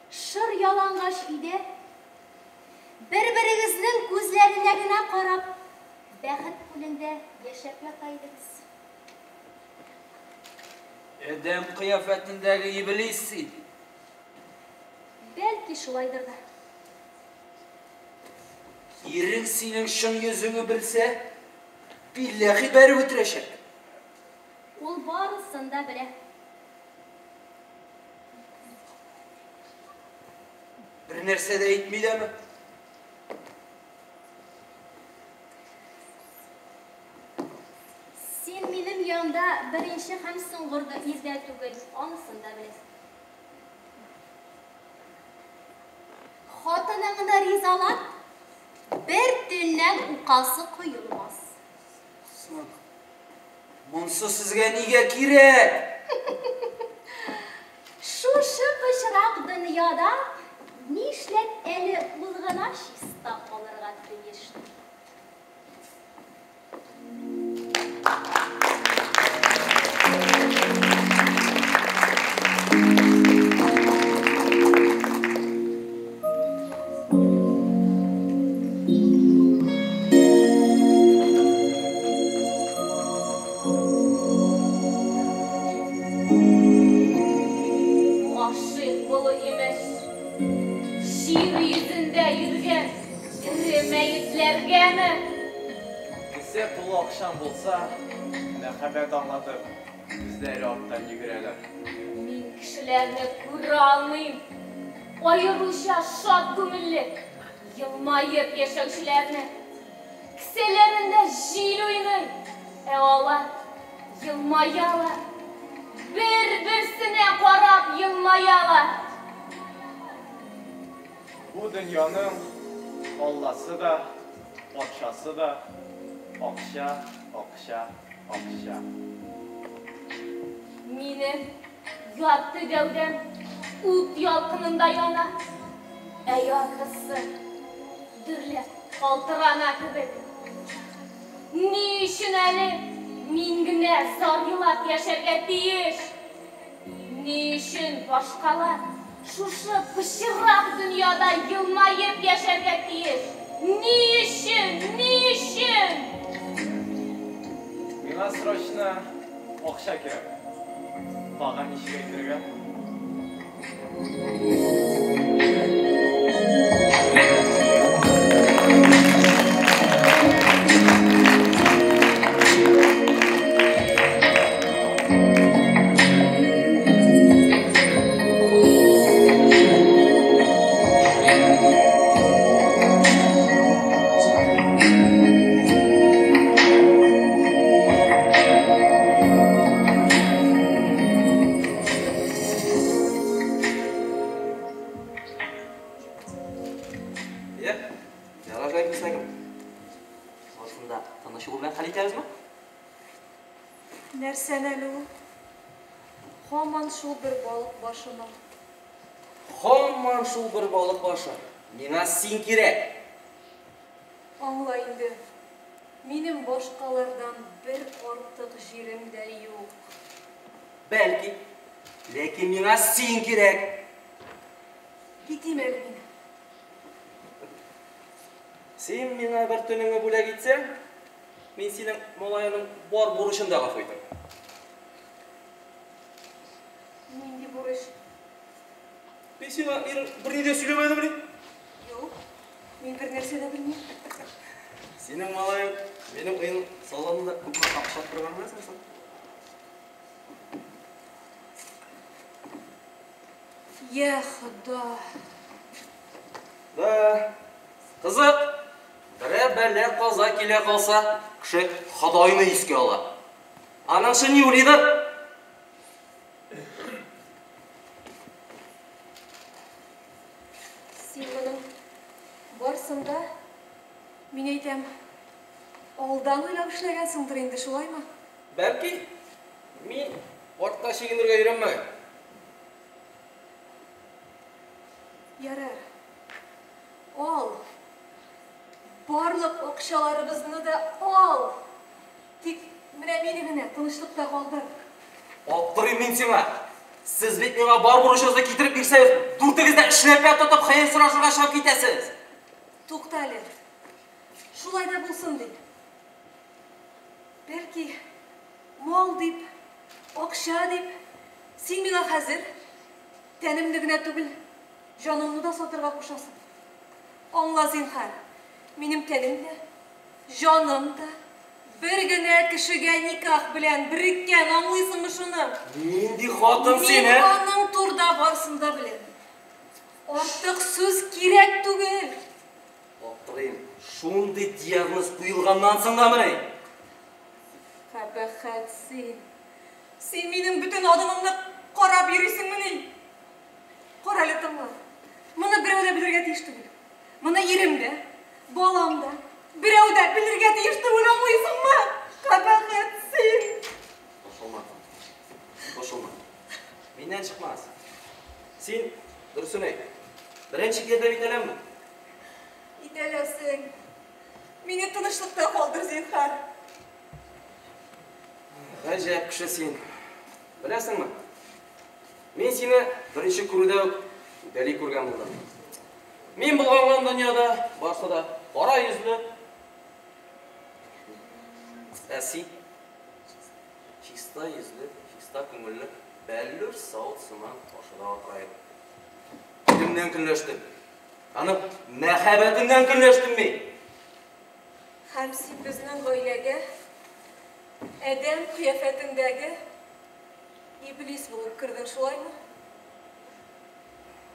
шыр ялангач өйдә бер-берегезнең күзләренә генә карап, бәхет күлендә яшәп ята идегез. Адәм кыяфәтендәге иблис син. Бәлки шулайдыр да. Ирең синең чын йөзеңне белсә, билләхи бәреп үтерәчәк. Ул барысын да белә. Бер нәрсә дә әйтми дәме? Син минем янда беренче һәм соңгы ир дә түгел, анысын да беләсең. Хатыныңны ризалат, бер төннән укасы коелмас. Соң, монсы сезгә нигә кирәк? Шушы пычрак дөньяда нишләп әле ул гына чиста калырга тиеш? Гашыйк булу имеш. Җир йөзендә йөргән тере мәетләргәме? Кесә тулы акчаң булса, мәхәббәт аңлатып, үзләре арттан йөгерәләр. Мин кешеләрне күрә алмыйм. Аеруча шат күңелле, елмаеп яшәүчеләрне. Кесәләрендә җил уйный, ә алар елмаялар. Бер-берсенә карап елмаялар. Бу дөньяның Алласы да, патшасы да акча, акча, акча. Минем ярты гәүдәм ут ялкынында яна, ә яртысы дөрләп калтырана кебек. Ни өчен әле мин генә зар елап яшәргә тиеш? Ни өчен башкалар шушы пычрак дөньяда елмаеп яшәргә тиеш? Ни өчен? Ни өчен? Миңа срочно акча кирәк. Тагын ничек әйтергә? Йә, ярар шулай дисәң. Барысын да тыныч юл белән хәл итәбезме? Нәрсәне әле ул? Һаман шул бер балык башымы? Һаман шул бер балык башы. Миңа син кирәк. Аңла инде. Минем башкалардан бер артык җирем дә юк. Бәлки, ләкин миңа син кирәк. Китим әле мин. Син миңа бер төнеңне бүләк итсәң, мин синең малаеңның бар бурычын да гафу итәм. Нинди бурыч? Мин сиңа ирең берни дә сөйләмәдемени? Юк. Мин бер нәрсә дә белмим. Синең малаең минем өйнең салонында күпме акча торганын беләсеңме соң? Я Хода. Да. Кызык. Берәр бәла каза килә калса, кеше Ходайны искә ала. Анаңчы ни уйлыйдыр? Син моның барсын да, мин әйтәм, алдан уйлап эшләгәнсеңдер инде, шулаймы? Бәлки, мин артка чигенергә өйрәнмәгән. Ярар. Ал. Барлык акчаларыбызны да ал. Тик менә мине генә тынычлыкта калдыр. Аптырыйм мин сиңа. Сез бит миңа бар бурычыгызны китереп бирсәгез, дүртегез дә эшләпә тотып хәер сорашырга чыгып китәсез. Тукта әле. Шулай да булсын ди. Бәлки, мал дип, акча дип, син миңа хәзер тәнемне генә түгел, җанымны да сатырга кушасың. Аңла, зинһар, минем тәнем дә, җаным да бер генә кешегә никах белән береккән, аңлыйсыңмы шуны? Нинди хатын син, Мин ә? аның турда барсын да беләм. Артык сүз кирәк түгел. Аптырыйм. Шундый диагноз куелганнан соң да менә. Кабахәт син. Син минем бөтен адымымны карап йөрисеңмени? Кара әле, тыңла. Моны берәү дә белергә тиеш түгел. Моны ирем дә, балам да, берәү дә белергә тиеш түгел, аңлыйсыңмы? Кабахәт син. Борчылма. Борчылма. Миннән чыкмас. Син дөресен әйт. Беренче ярдәм итәләмме? Итәләсең. Мине тынычлыкта калдыр, зинһар. Гаҗәп кеше син. Беләсеңме? Мин сине беренче күрүдә үк дәли күргән булдым. Мин булган дөньяда барсы да кара йөзле. Ә син чиста йөзле, чиста күңелле, бәллүр савыт сыман каршыда утыра идең. Иремнән көнләштем. Аның мәхәббәтеннән көнләштем мин. Һәм син безнең гаиләгә адәм кыяфәтендәге иблис булып кердең, шулаймы?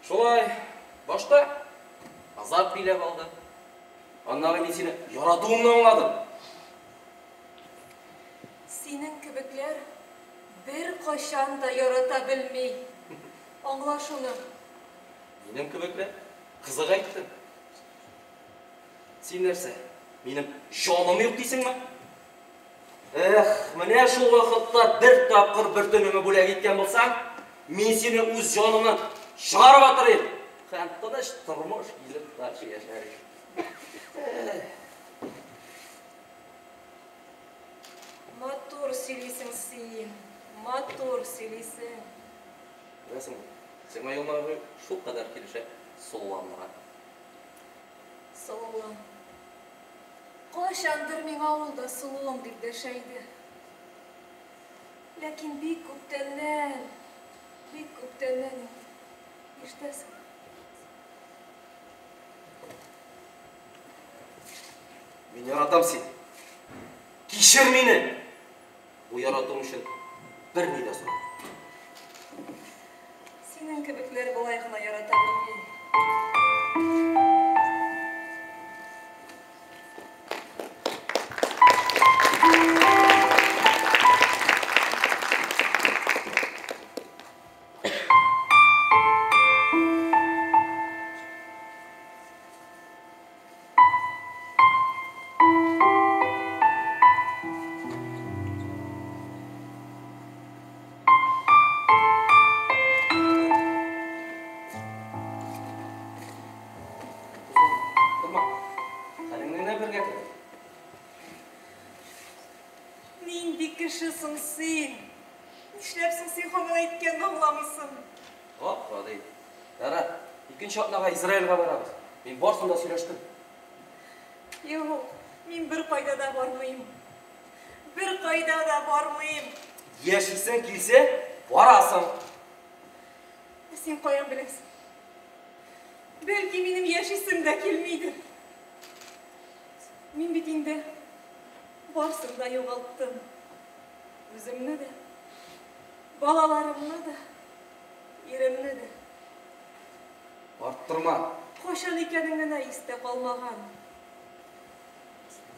Шулай, башта азап биләп алды. Аннары мин сине яратуымны аңладым. Синең кебекләр бер кайчан да ярата белми. Аңла шуны. Минем кебекләр кызык әйттең. Син нәрсә, минем җаным юк дисеңме? Эх, менә шул вакытта бер тапкыр бер төнемне бүләк иткән булсаң, мин сине үз җанымнан чыгарып атыр идем. Һәм тыныч тормыш гизеп дальше яшәр идем. Матур сөйлисең син, матур сөйлисең. Беләсеңме, сиңа елмаю шулкадәр килешә, сулландыра. Сылуым. Кайчандыр миңа ул да сылуым дип дәшә иде. Ләкин бик күптәннән инде. Ишетәсең? Мин яратам сине. Кичер мине. Бу яратуым өчен берни дә сорамам. Синең кебекләр болай гына ярата белми. Торма. Хәлеңне генә бергә кер. Нинди кеше соң син? Нишләпсең син һаман әйткәнне аңламыйсың? Гап-гади. Ярар, икенче атнага Израильгә барабыз. Мин барысын да сөйләштем. Юк, мин бер кайда да бармыйм. Бер кайда да бармыйм. Яшисең килсә, барасың. Ә син каян беләсең? Бәлки минем яшисем дә килмидер. Мин бит инде барысын да югалттым. Үземне дә, балаларымны да, иремне дә. Арттырма. Кайчан икәнең генә истә калмаган.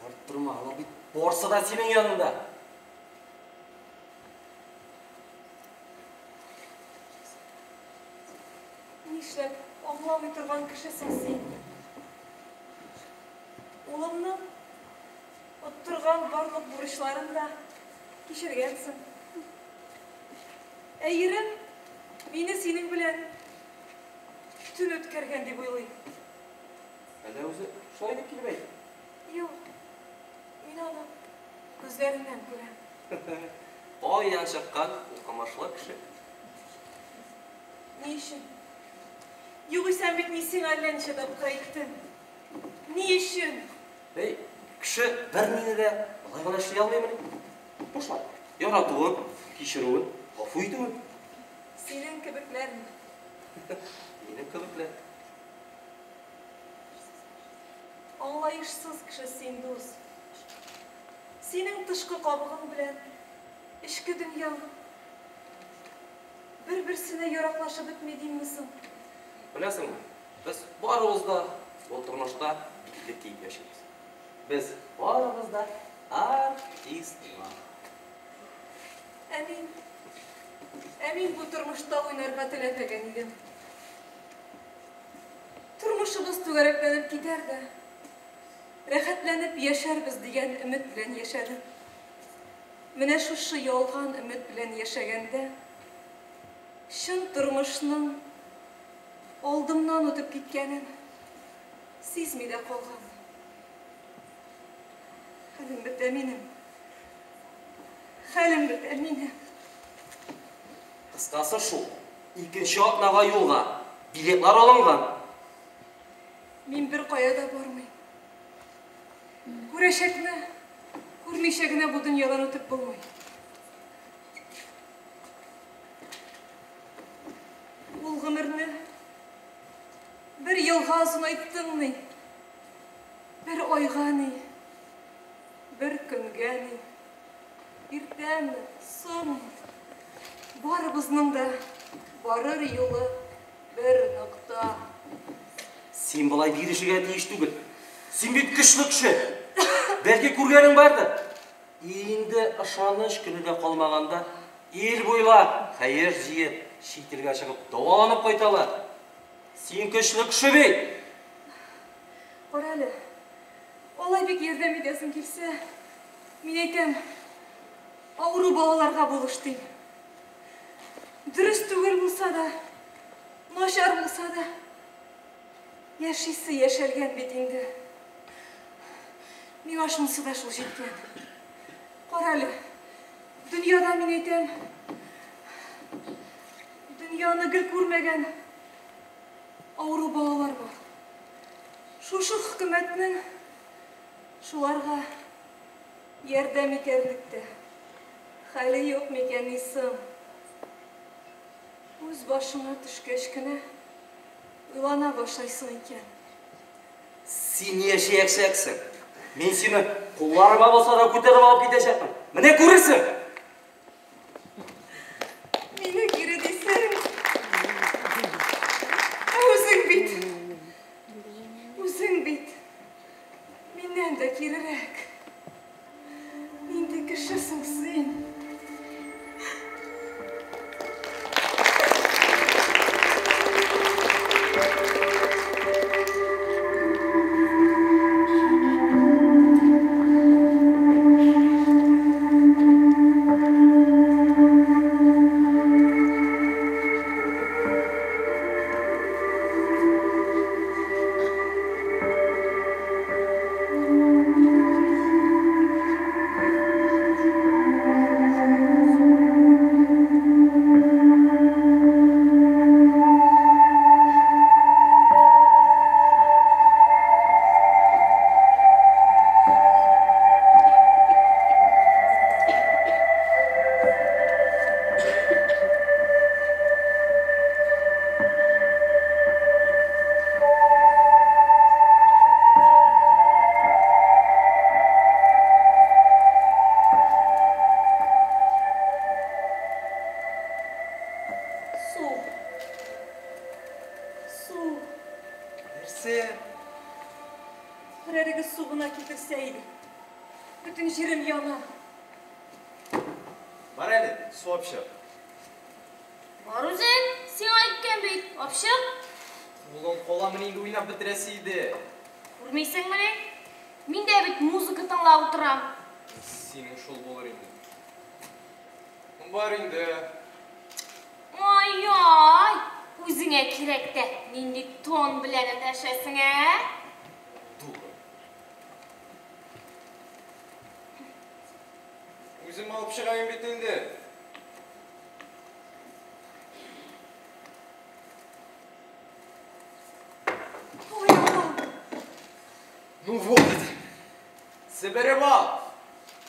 Арттырма, алар бит Барсы да синең янында. Нишләп аңламый торган кешесең син? Улымның оттырган барлык бурычларын да кичергәнсең. Ә ирем мине синең белән төн үткәргән дип уйлый. Әллә үзе шулай дип килеп әйтте? Юк. Мин аны күзләреннән күрәм. Кайдан чыккан укымышлы кеше? Ни өчен? Югыйсә бит мин сиңа әллә ничә тапкыр әйттем. Ни өчен? Эй, кеше бернине дә болай гына эшли алмыймыни? Бушлай. Яратуын, кичерүен, гафу итүен. Синең кебекләрме? Минем кебекләр. Аңлаешсыз кеше син, дус. Синең тышкы кабыгың белән эчке дөньяң бер-берсенә яраклашып бетми димме соң? Беләсеңме, без барыбыз да бу тормышта битлек киеп яшибез. Без барыбыз да артистлар. Ә мин, ә мин бу тормышта уйнарга теләмәгән идем. Тормышыбыз түгәрәкләнеп китәр дә, рәхәтләнеп яшәрбез дигән өмет белән яшәдем. Менә шушы ялган өмет белән яшәгәндә, чын тормышның алдымнан үтеп киткәнен сизми дә калган. Хәлем бетә минем. Хәлем бетә минем. Кыскасы шул, икенче атнага юлга билетлар алынган. Мин бер кая да бармыйм. Күрәчәкне күрмичә генә бу дөньядан үтеп булмый. Ул гомерне бер елга озынайттың ни, бер айга ни, бер көнгә ни, иртәме, соңмы, барыбызның да барыр юлы бер нокта. Син болай бирешергә тиеш түгел. Син бит көчле кеше. Бәлки күргәнең бардыр. Инде ышаныч көне дә калмаганда, ил буйлап хәер җыеп, чит илгә чыгып дәваланып кайталар. Син көчле кеше бит. Кара әле, алай бик ярдәм итәсең килсә, мин әйтәм, авыру балаларга булыш дим. Дөрес түгел булса да, начар булса да, яшисе яшәлгән бит инде. Миңа шунысы да шул җиткән. Кара әле, дөньяда мин әйтәм, дөньяны гел күрмәгән авыру балалар бар. Шушы хөкүмәтнең шуларга ярдәм итәрлек тә хәле юк микән ни соң? Үз башыңа төшкәч кенә уйлана башлайсың икән. Син яшәячәксең. Мин сине кулларыма булса да күтәреп алып китәчәкмен. Менә күрерсең. Мине кире дисең. Ә үзең бит. Үзең бит. Миннән дә кирерәк. Нинди кешесең син? Су. Су. Нәрсә? Берәрегез су гына китерсә иде. Бөтен җирем яна. Бар әле, су алып чык. Бар үзең, сиңа әйткән бит, апчык. Кулың каламыни инде уйнап бетерәсе иде. Күрмисеңмени? Мин дә бит музыка тыңлап утырам. Синең шул булыр инде. Бар инде. Ай-яй, үзеңә кирәк тә, нинди тон белән эндәшәсең, ә? Дура. Үзем алып чыгаем бит инде. Ой, Аллам! Ну вот. Себереп ал.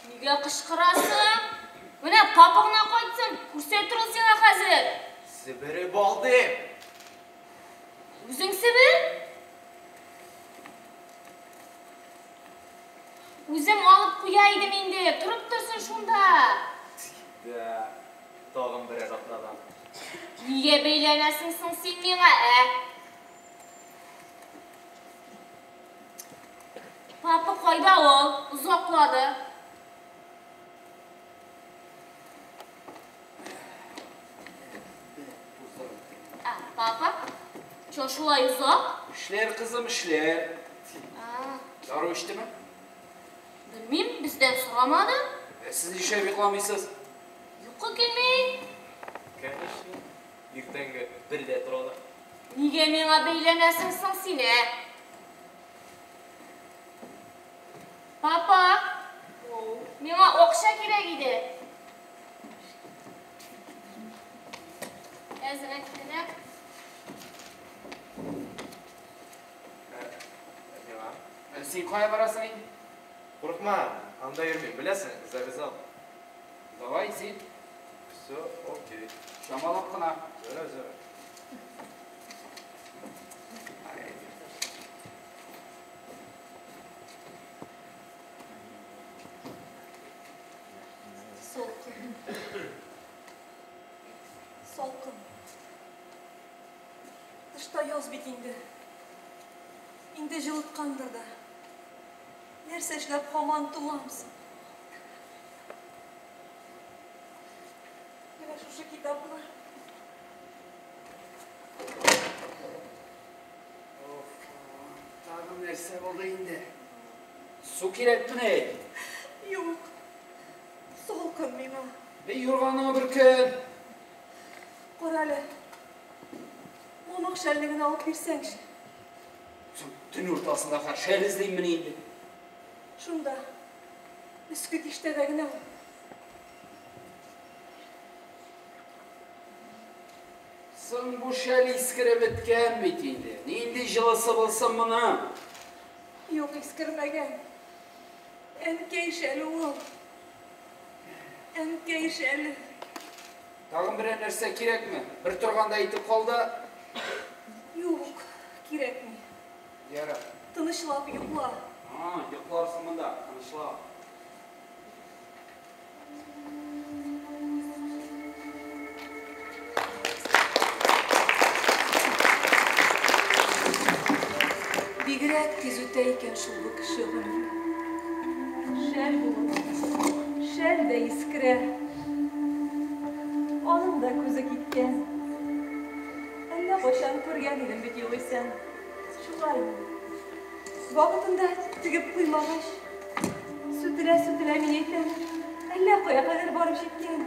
Нигә кычкырасың? Менә папа гына кайтсын, күрсәтер ул сиңа хәзер. Себереп ал дим. Үзең себер. Үзем алып куя идем инде, торып торсын шунда. Да, тагын берәр атнадан. Нигә бәйләнәсең соң син миңа, ә? Папа кайда ул? Озаклады. Ә, папа, чо шулай озак? Эшләр, кызым, эшләр. А, Дару эчтеме? Белмим, бездән сорамады. Ә сез нишләп йокламыйсыз? Йокы килми. Конечно. Иртәнге бердә торалар. Нигә миңа бәйләнәсең соң син, ә? Папа, миңа акча кирәк иде. Әзрәк кенә. Миңа. Син кая барасың инде? Курыкма, анда йөрмим, беләсең, завязал. Давай, син. Все, окей. Чамалап кына. Зара, зара. Салкын. Салкын. Тышта яз бит инде. Инде җылыткандыр да. Нәрсә эшләп һаман туңамсың? Менә шушы китаплар. Оф, тагын нәрсә булды инде? Су кирәкмени? Юк. Салкын миңа. Бей юрганыңа бөркен. Кара әле. Мамык шәлне генә алып бирсәңче. Соң төн уртасында хәзер шәл эзлиммени инде? Шунда. Өске киштәдә генә ул. Соң бу шәл искереп беткән бит инде. Нинди җылысы булсын моның? Юк, искермәгән. Әнкәй шәле ул. Әнкәй шәле. Тагын берәр нәрсә кирәкме? Бер торганда әйтеп кал да. Юк, кирәкми. Ярар. Тынычлап йокла. А, йокларсың монда, тынычлап. Бигрәк тиз үтә икән шул бу кеше гомере. Шәл булып, шәл дә искерә. Аның да күзе киткән. Әллә кайчан күргән идем бит югыйсә. Шулаймы? Вакытында тегеп куймагач, сүтелә-сүтелә мин әйтәм, әллә кая кадәр барып җиткән.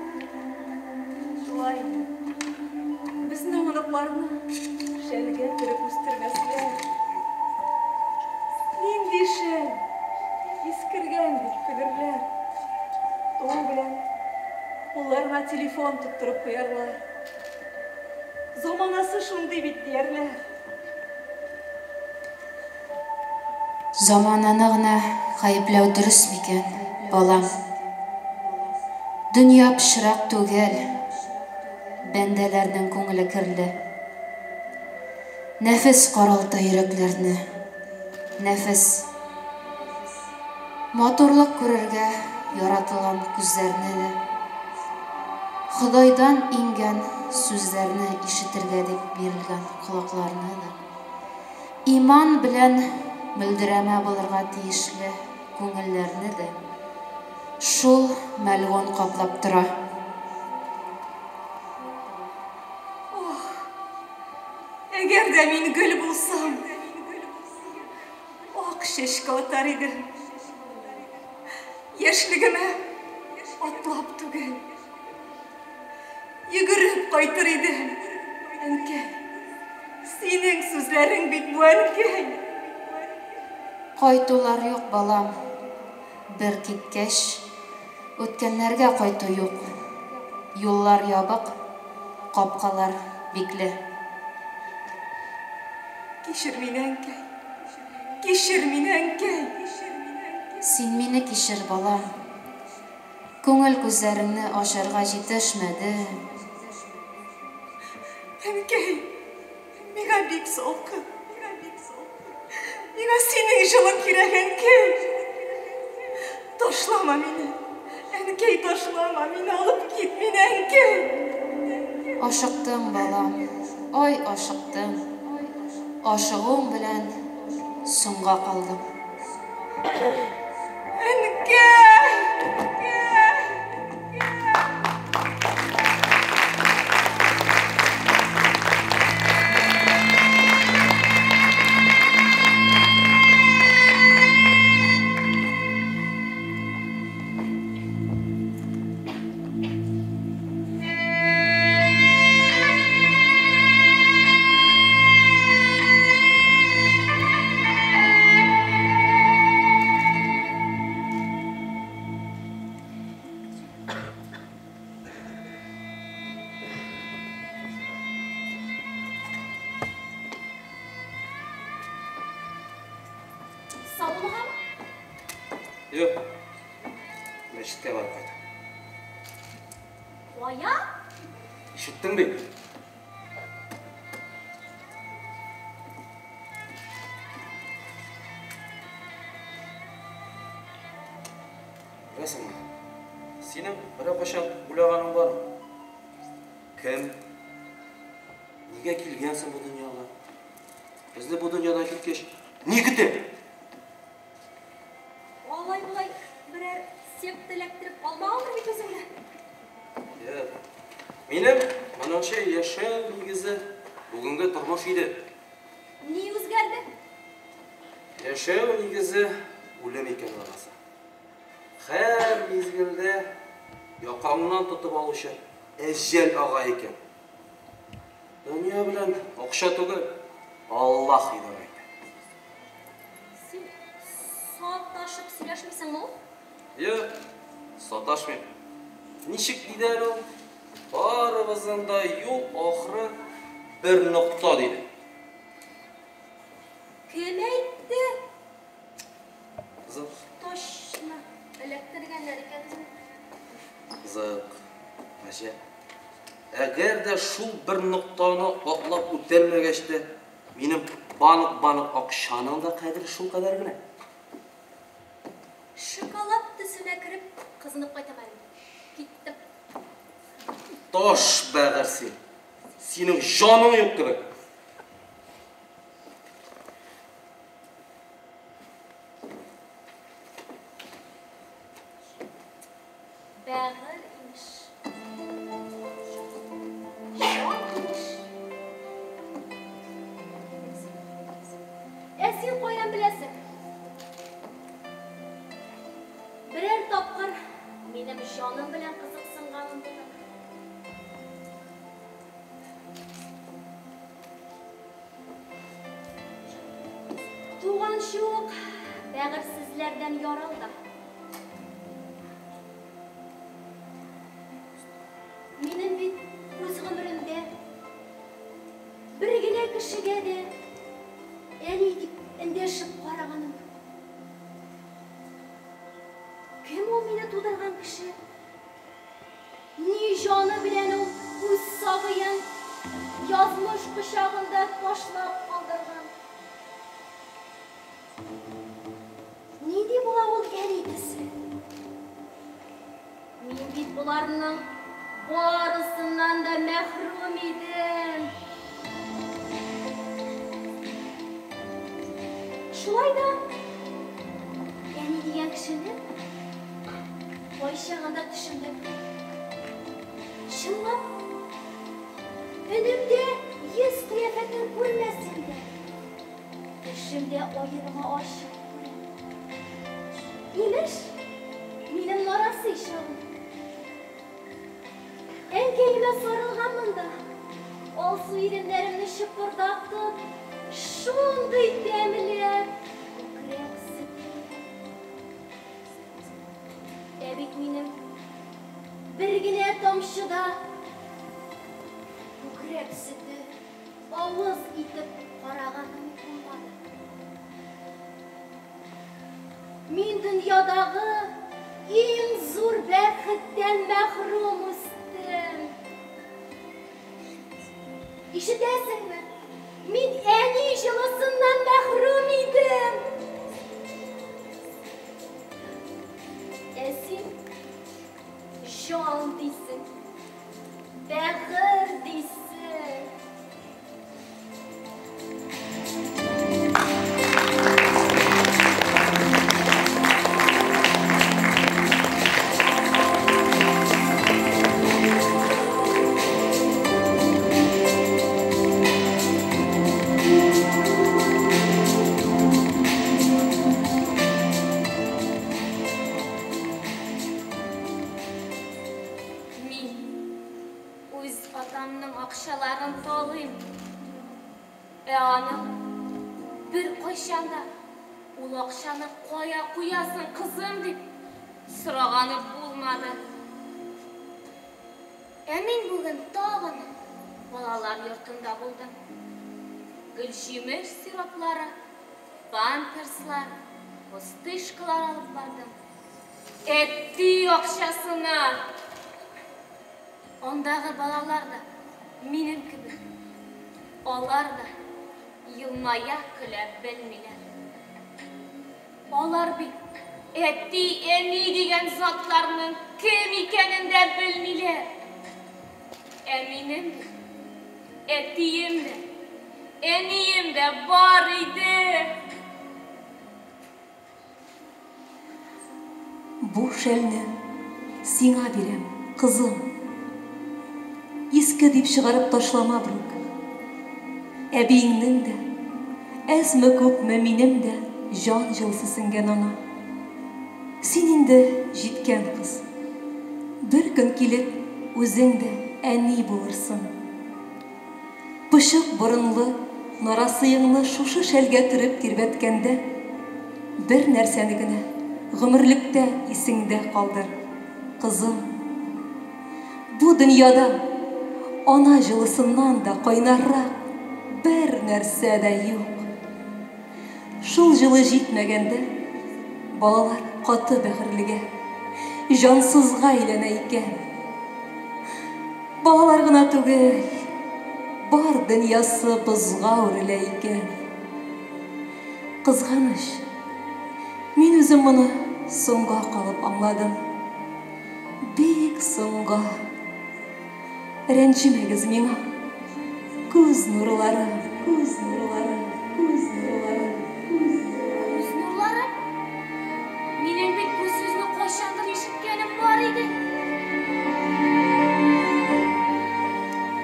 Шулаймы? Безнең оныкларны шәлгә төреп үстермәсләр. Нинди шәл? Искергән бит көлерләр. Туу белән кулларына телефон тоттырып куярлар. Заманасы шундый бит диярләр. Замананы гына гаепләү дөрес микән, балам? Дөнья пычрак түгел, бәндәләрнең күңеле керле. Нәфес каралта йөрәкләрне, нәфес. Матурлык күрергә яратылган күзләрне дә, Ходайдан иңгән сүзләрне ишетергә дип бирелгән колакларны да, иман белән мөлдерәмә булырга тиешле күңелләрне дә шул мәлгун каплап тора. Ох, әгәр дә мин гөл булсам, ак чәчкә атар идем. Яшьлегемә атлап түгел, йөгереп кайтыр идем. Әнкәй, синең сүзләрең бит бу, әнкәй. Кайтулар юк, балам. Бер киткәч, үткәннәргә кайту юк. Юллар ябык, капкалар бикле. Кичер мине, әнкәй. Кичер мине, әнкәй. Син мине кичер, балам. Күңел күзләреңне ачарга җитешмәдем. Әнкәй, миңа бик салкын. Миңа синең җылың кирәк, әнкәй. Ташлама мине. Әнкәй, ташлама мине, алып кит мине, әнкәй. Ашыктың, балам. Ай, ашыктың. Ашыгуың белән соңга калдың. Әнкәй! Саулыгамы? Юк. Мәчеткә барып кайтам. Кая? Ишеттең бит. Беләсеңме, синең берәр кайчан уйлаганың бармы? Кем? Нигә килгәнсең бу дөньяга? Безне бу дөньядан киткәч, ни көтә? Алай-болай берәр секта эләктереп алмагандыр бит үзеңне. Юк. Минем моңынча яшәү нигезе бүгенге тормыш иде. Ни үзгәрде? Яшәү нигезе үлем икән лабаса. Һәр мизгелдә якаңнан тотып алучы әҗәл ага икән. Дөнья белән акча түгел, Аллаһ идарә итә. Син саташып сөйләшмисеңме ул? Юк, саташмыйм. Ничек диде әле ул? Барыбызның да юл ахыры бер нокта диде. Кем әйтте? Кызык. Точно эләктергәннәр икән үзен. Кызык. Гаҗәп. Әгәр дә шул бер ноктаны атлап үтәлмәгәч тә, минем банк-банк акчаның да кадере шул кадәр генә. Шоколад төсенә кереп, кызынып кайтам әле. Киттем. Таш бәгырь син. Синең җаның юк кебек. Бәгырь имеш. Җан имеш. Ә син каян беләсең? Берәр тапкыр минем җаным белән кызыксынганың булдымы? Туганчы ук бәгырьсезләрдән яралдым. Минем бит үз гомеремдә бер генә кешегә дә әни дип эндәшеп караганым юк. Кем ул мине тудырган кеше? Ни җаны белән ул үз сабыен язмыш кочагында ташлап калдырган? Нинди була ул әни төсе? Мин бит боларның барысыннан да мәхрүм идем. Шулай да әни дигән кешене Кайчагында төшемдә күрәм. Чынлап, өнемдә йөз-кыяфәтен күрмәсәм дә, төшемдә аерма ачык күрәм. Имеш, минем нарасый чагым. Әнкәемә сарылганмын да, алсу иреннәремне чыпырдатып, шундый тәмләп күкрәк сөте итәм. Ә бит минем бер генә тамчы да күкрәк сөте авыз итеп караганым булмады. Мин дөньядагы иң зур бәхеттән мәхрүм үстем. Ишетәсеңме? Мин әни җылысыннан мәхрүм идем. Ә син җан дисең, бәгырь дисең. Мин үз атамның акчаларын талыйм. Ә аның беркайчан да ул акчаны кая куясың, кызым дип сораганы булмады. Ә мин бүген тагын балалар йортында булдым. Гөлҗимеш сироплары, памперслар, пустышкалар алып бардым. Әти акчасына! Андагы балалар да минем кебек. Алар да елмая, көлә белмиләр. Алар бит әти, әни дигән затларның кем икәнен дә белмиләр. Ә минем бит әтием дә, әнием дә бар иде. Бу шәлне сиңа бирәм, кызым. Иске дип чыгарып ташлама, брук. Әбиеңнең дә, әзме-күпме минем дә җан җылысы сеңгән аңа. Син инде җиткән кыз. Бер көн килеп, үзең дә әни булырсың. Почык борынлы нарасыеңны шушы шәлгә төреп тирбәткәндә, бер нәрсәне генә гомерлектә исеңдә калдыр, кызым. Бу дөньяда ана җылысыннан да кайнаррак бер нәрсә дә юк. Шул җылы җитмәгәндә, балалар каты бәгырьлегә, җансызга әйләнә икән. Балалар гына түгел, бар дөньясы бозга үрелә икән. Кызганыч, мин үзем моны соңга калып аңладым. Бик соңга. Рәнҗемәгез миңа. Күз нурлары, күз нурлары, күз нурлары, күз нурлары. Күз нурлары? Минем бит бу сүзне кайчандыр ишеткәнем бар иде.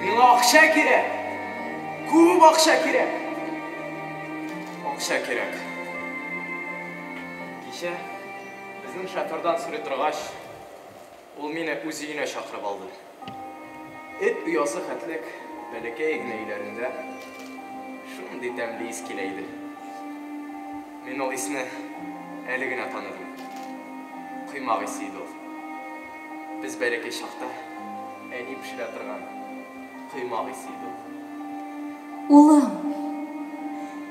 Миңа акча кирәк! Күп акча кирәк! Акча кирәк. Кичә безнең шофердан сорый торгач, Ул мине үз өенә чакырып алды. Эт оясы хәтлек бәләкәй генә өйләрендә шундый тәмле ис килә иде. Мин ул исне әле генә таныдым. Коймак исе иде ул. Без бәләкәй чакта әни пешерә торган коймак исе иде ул. Улым,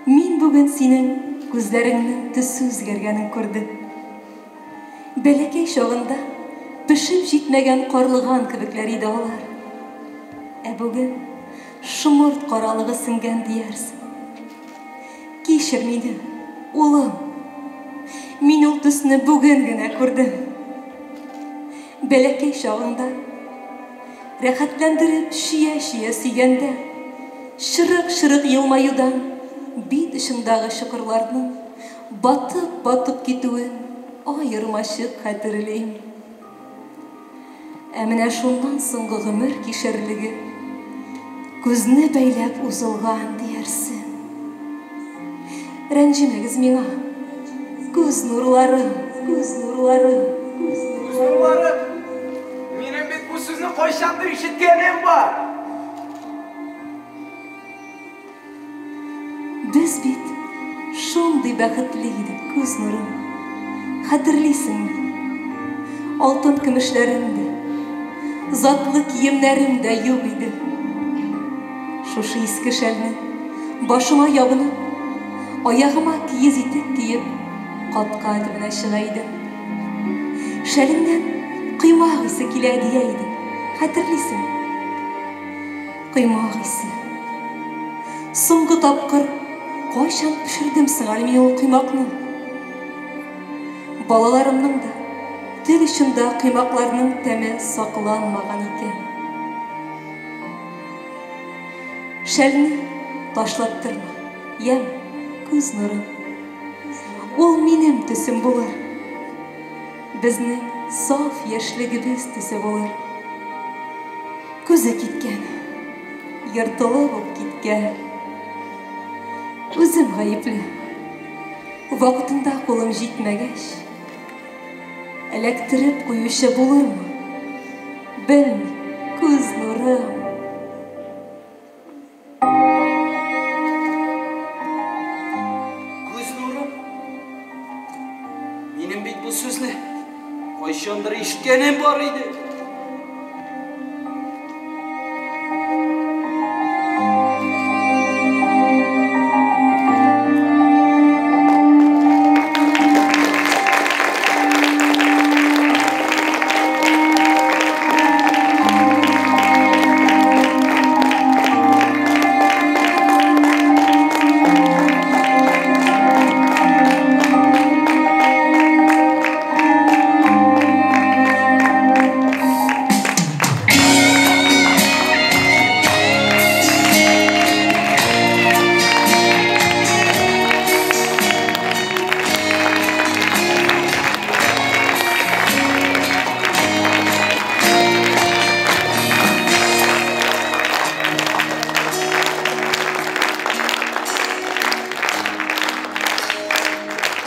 мин бүген синең күзләреңнең төсе үзгәргәнен күрдем. Бәләкәй чагында пешеп җитмәгән карлыган кебекләр иде алар. Ә бүген шомырт каралыгы сеңгән диярсең. Кичер мине, улым. Мин ул төсне бүген генә күрдем. Бәләкәй чагында рәхәтләндереп чия-чия сөйгәндә, чырык-чырык елмаюдан бит очындагы чокырларның Батып-батып китүен аермачык хәтерлим. Ә менә шуннан соңгы гомер кишәрлеге күзне бәйләп узылган диярсең. Рәнҗемәгез миңа, күз нурларым, күз нурларым, күз Күз нурларым! Минем бит бу сүзне кайчандыр ишеткәнем бар! Без бит шундый бәхетле идек, күз нурым. Хәтерлисеңме? Алтын көмешләрем дә, затлы киемнәрем дә юк иде. Шушы иске шәлне башыма ябынып, аягыма киез итек киеп, капка төбенә чыга идем. Шәлеңнән коймак исе килә дия идең, хәтерлисеңме? Коймак исе. Соңгы тапкыр кайчан пешердем соң әле мин ул коймакны? Балаларымның да тел очында коймакларның тәме сакланмаган икән. Шәлне ташлаттырма, яме, күз нурым. Ул минем төсем булыр. Безнең саф яшьлегебез төсе булыр. Күзе киткән, ертылып ук киткән. Үзем гаепле. Вакытында кулым җитмәгәч, эләктереп куючы булырмы? Белмим, күз нурым. Күз нурым. Минем бит бу сүзне кайчандыр ишеткәнем бар иде.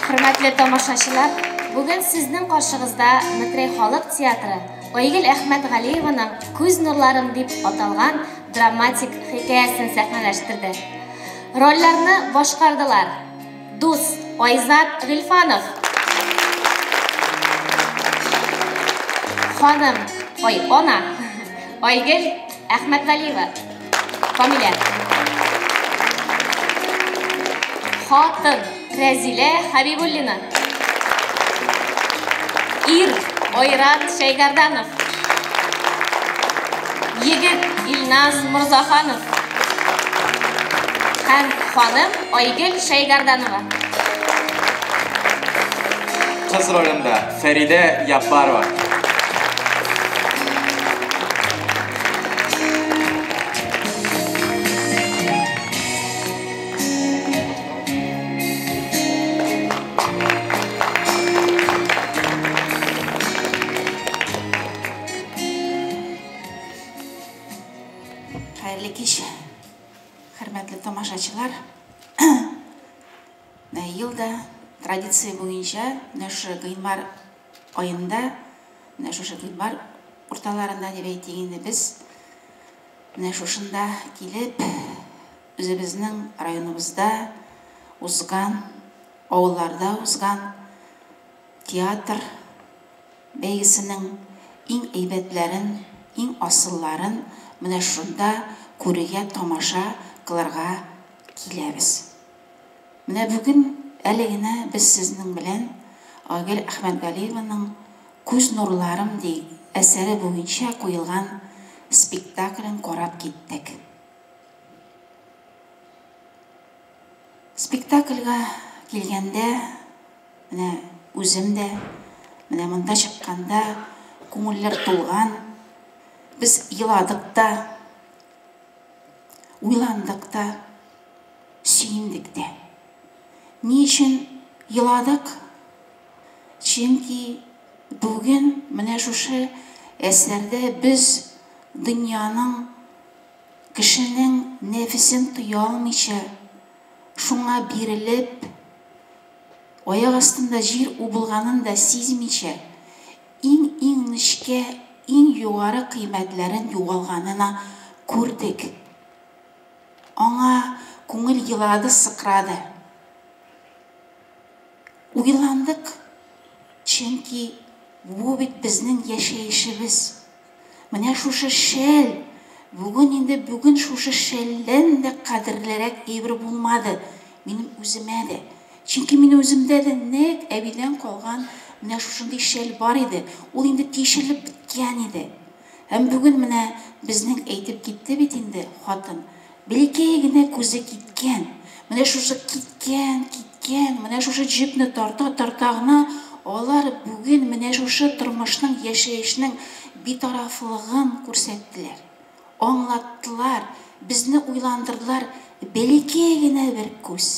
Хөрмәтле тамашачылар, бүген сезнең каршыгызда Метрәй халык театры Айгөл Әхмәтгалиеваның Күз нурларым дип аталган драматик хикәясен сәхнәләштерде. Рольләрне башкардылар: Дус Айзат Гыйльфанов, Ханым, ой, Она, Айгөл Әхмәтгалиева, Камилә. Хатын Рәзилә Хәбибуллина. Ир Айрат Шәйгәрданов. Егет Илназ Морзаханов. Һәм ханым Айгөл Шәйгәрданова. Кыз ролендә Фәридә Яббарова. Хәерле кич, хөрмәтле тамашачылар. Менә ел да традиция буенча менә шушы гыйнвар аенда, менә шушы гыйнвар урталарында дип әйтик инде, без менә шушында килеп, үзебезнең районыбызда узган, авылларда узган театр бәйгесенең иң әйбәтләрен, иң асылларын менә шунда күрергә, тамаша кылырга киләбез. Менә бүген әле генә без сезнең белән Айгөл Әхмәтгалиеваның Күз нурларым ди әсәре буенча куелган спектаклен карап киттек. Спектакльгә килгәндә, менә үзем дә, менә монда чыкканда күңелләр тулган. Без еладык та, уйландык та, сөендек тә. Ни өчен еладык? Чөнки бүген менә шушы Әсәрдә без дөньяның, кешенең нәфесен тоя алмыйча, шуңа бирелеп, аяк астында җир убылганын да сизмичә, иң-иң нечкә, иң югары кыйммәтләрен югалганына күрдек. Аңа күңел елады, сыкрады. Уйландык, чөнки бу бит безнең яшәешебез. Менә шушы шәл, бүген инде бүген шушы шәлдән дә кадерлерәк әйбер булмады минем үземә дә. Чөнки минем үземдә дә нәкъ әбидән калган менә шушындый шәл бар иде. Ул инде тишелеп беткән иде. Һәм бүген менә безнең әйтеп китте бит инде хатын, бәләкәй генә күзе киткән, менә шушы киткән, киткән, менә шушы җепне тарта-тарта гына алар бүген менә шушы тормышның, яшәешнең битарафлыгын күрсәттеләр, аңлаттылар, безне уйландырдылар, бәләкәй генә бер күз.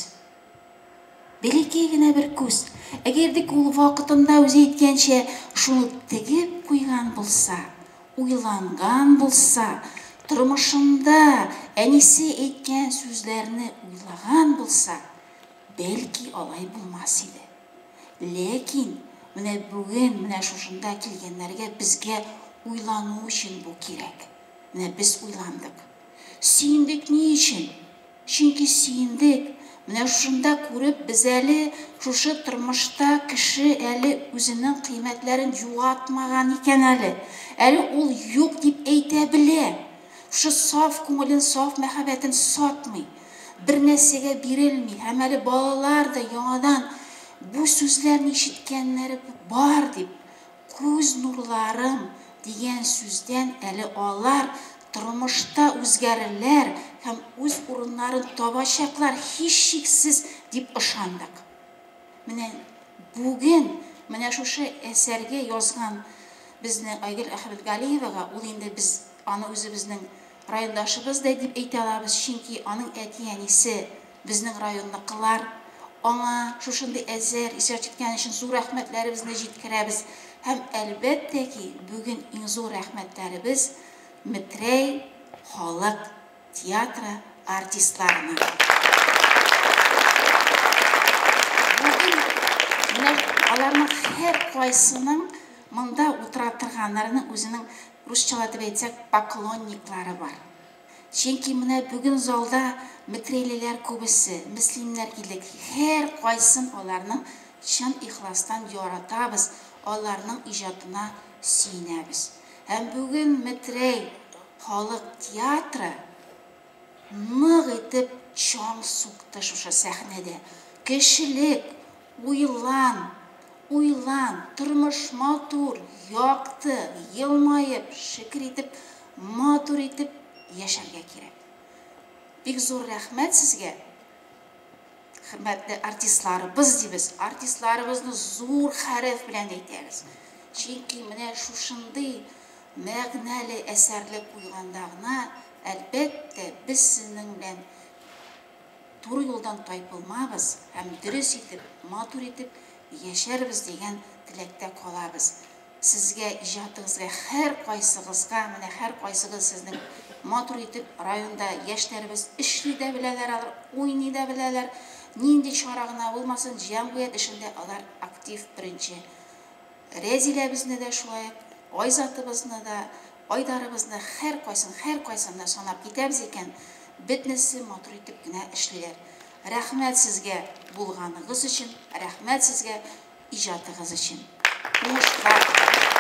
Бәләкәй генә бер күз. Әгәр дик ул вакытында үзе әйткәнчә шуны тегеп куйган булса, уйланган булса, тормышында әнисе әйткән сүзләрне уйлаган булса, бәлки алай булмас иде. Ләкин менә бүген менә шушында килгәннәргә безгә уйлану өчен бу кирәк. Менә без уйландык. Сөендек ни өчен? Чөнки сөендек, менә шушында күреп, без әле шушы тормышта кеше әле үзенең кыйммәтләрен югалтмаган икән әле. Әле ул юк дип әйтә белә. Шушы саф күңелен, саф мәхәббәтен сатмый. Бер нәрсәгә бирелми. Һәм әле балалар да яңадан бу сүзләрне ишеткәннәре бар дип, Күз нурларым дигән сүздән әле алар тормышта үзгәрерләр һәм үз урыннарын табачаклар, һичшиксез, дип ышандык. Менә бүген менә шушы әсәргә язган безне Айгөл Әхмәтгалиевага, ул инде без аны үзебезнең райондашыбыз да дип әйтә алабыз, чөнки аның әти-әнисе безнең районныкылар. Аңа шушындый әсәр иҗат иткән өчен зур рәхмәтләребезне җиткерәбез. Һәм, әлбәттә ки, бүген иң зур рәхмәтләребез Метрәй халык театры артистларына. Бүген менә аларның һәркайсының монда утыра торганнарының үзенең, русчалатып әйтсәк, поклонниклары бар. Чөнки менә бүген залда метрәйлеләр күбесе, мөслимнәр килдек. Һәркайсын аларның чын ихластан яратабыз, аларның иҗатына сөенәбез. Һәм бүген Метрәй халык театры нык итеп чаң сукты шушы сәхнәдә. Кешелек, уйлан, уйлан, тормыш матур, якты, елмаеп, шөкер итеп, матур итеп яшәргә кирәк. Бик зур рәхмәт сезгә, хөрмәтле артистларыбыз дибез. Артистларыбызны зур хәреф белән әйтәбез. Чөнки менә шушындый мәгънәле әсәрле куйганда гына, әлбәттә, без сезнең белән туры юлдан тайпылмабыз һәм дөрес итеп, матур итеп яшәрбез дигән теләктә калабыз. Сезгә, иҗатыгызга, һәркайсыгызга, менә һәркайсыгыз сезнең матур итеп районда яшьләребез эшли дә беләләр алар, уйный да беләләр. Нинди чара гына булмасын, җәмгыять эшендә алар актив беренче. Рәзиләбезне дә шулай ук, Айзатыбызны да, Айдарыбызны һәркайсын, һәркайсын да санап китәбез икән, бөтенесе матур итеп кенә эшлиләр. Рәхмәт сезгә булганыгыз өчен, рәхмәт сезгә иҗатыгыз өчен. Уңышлар!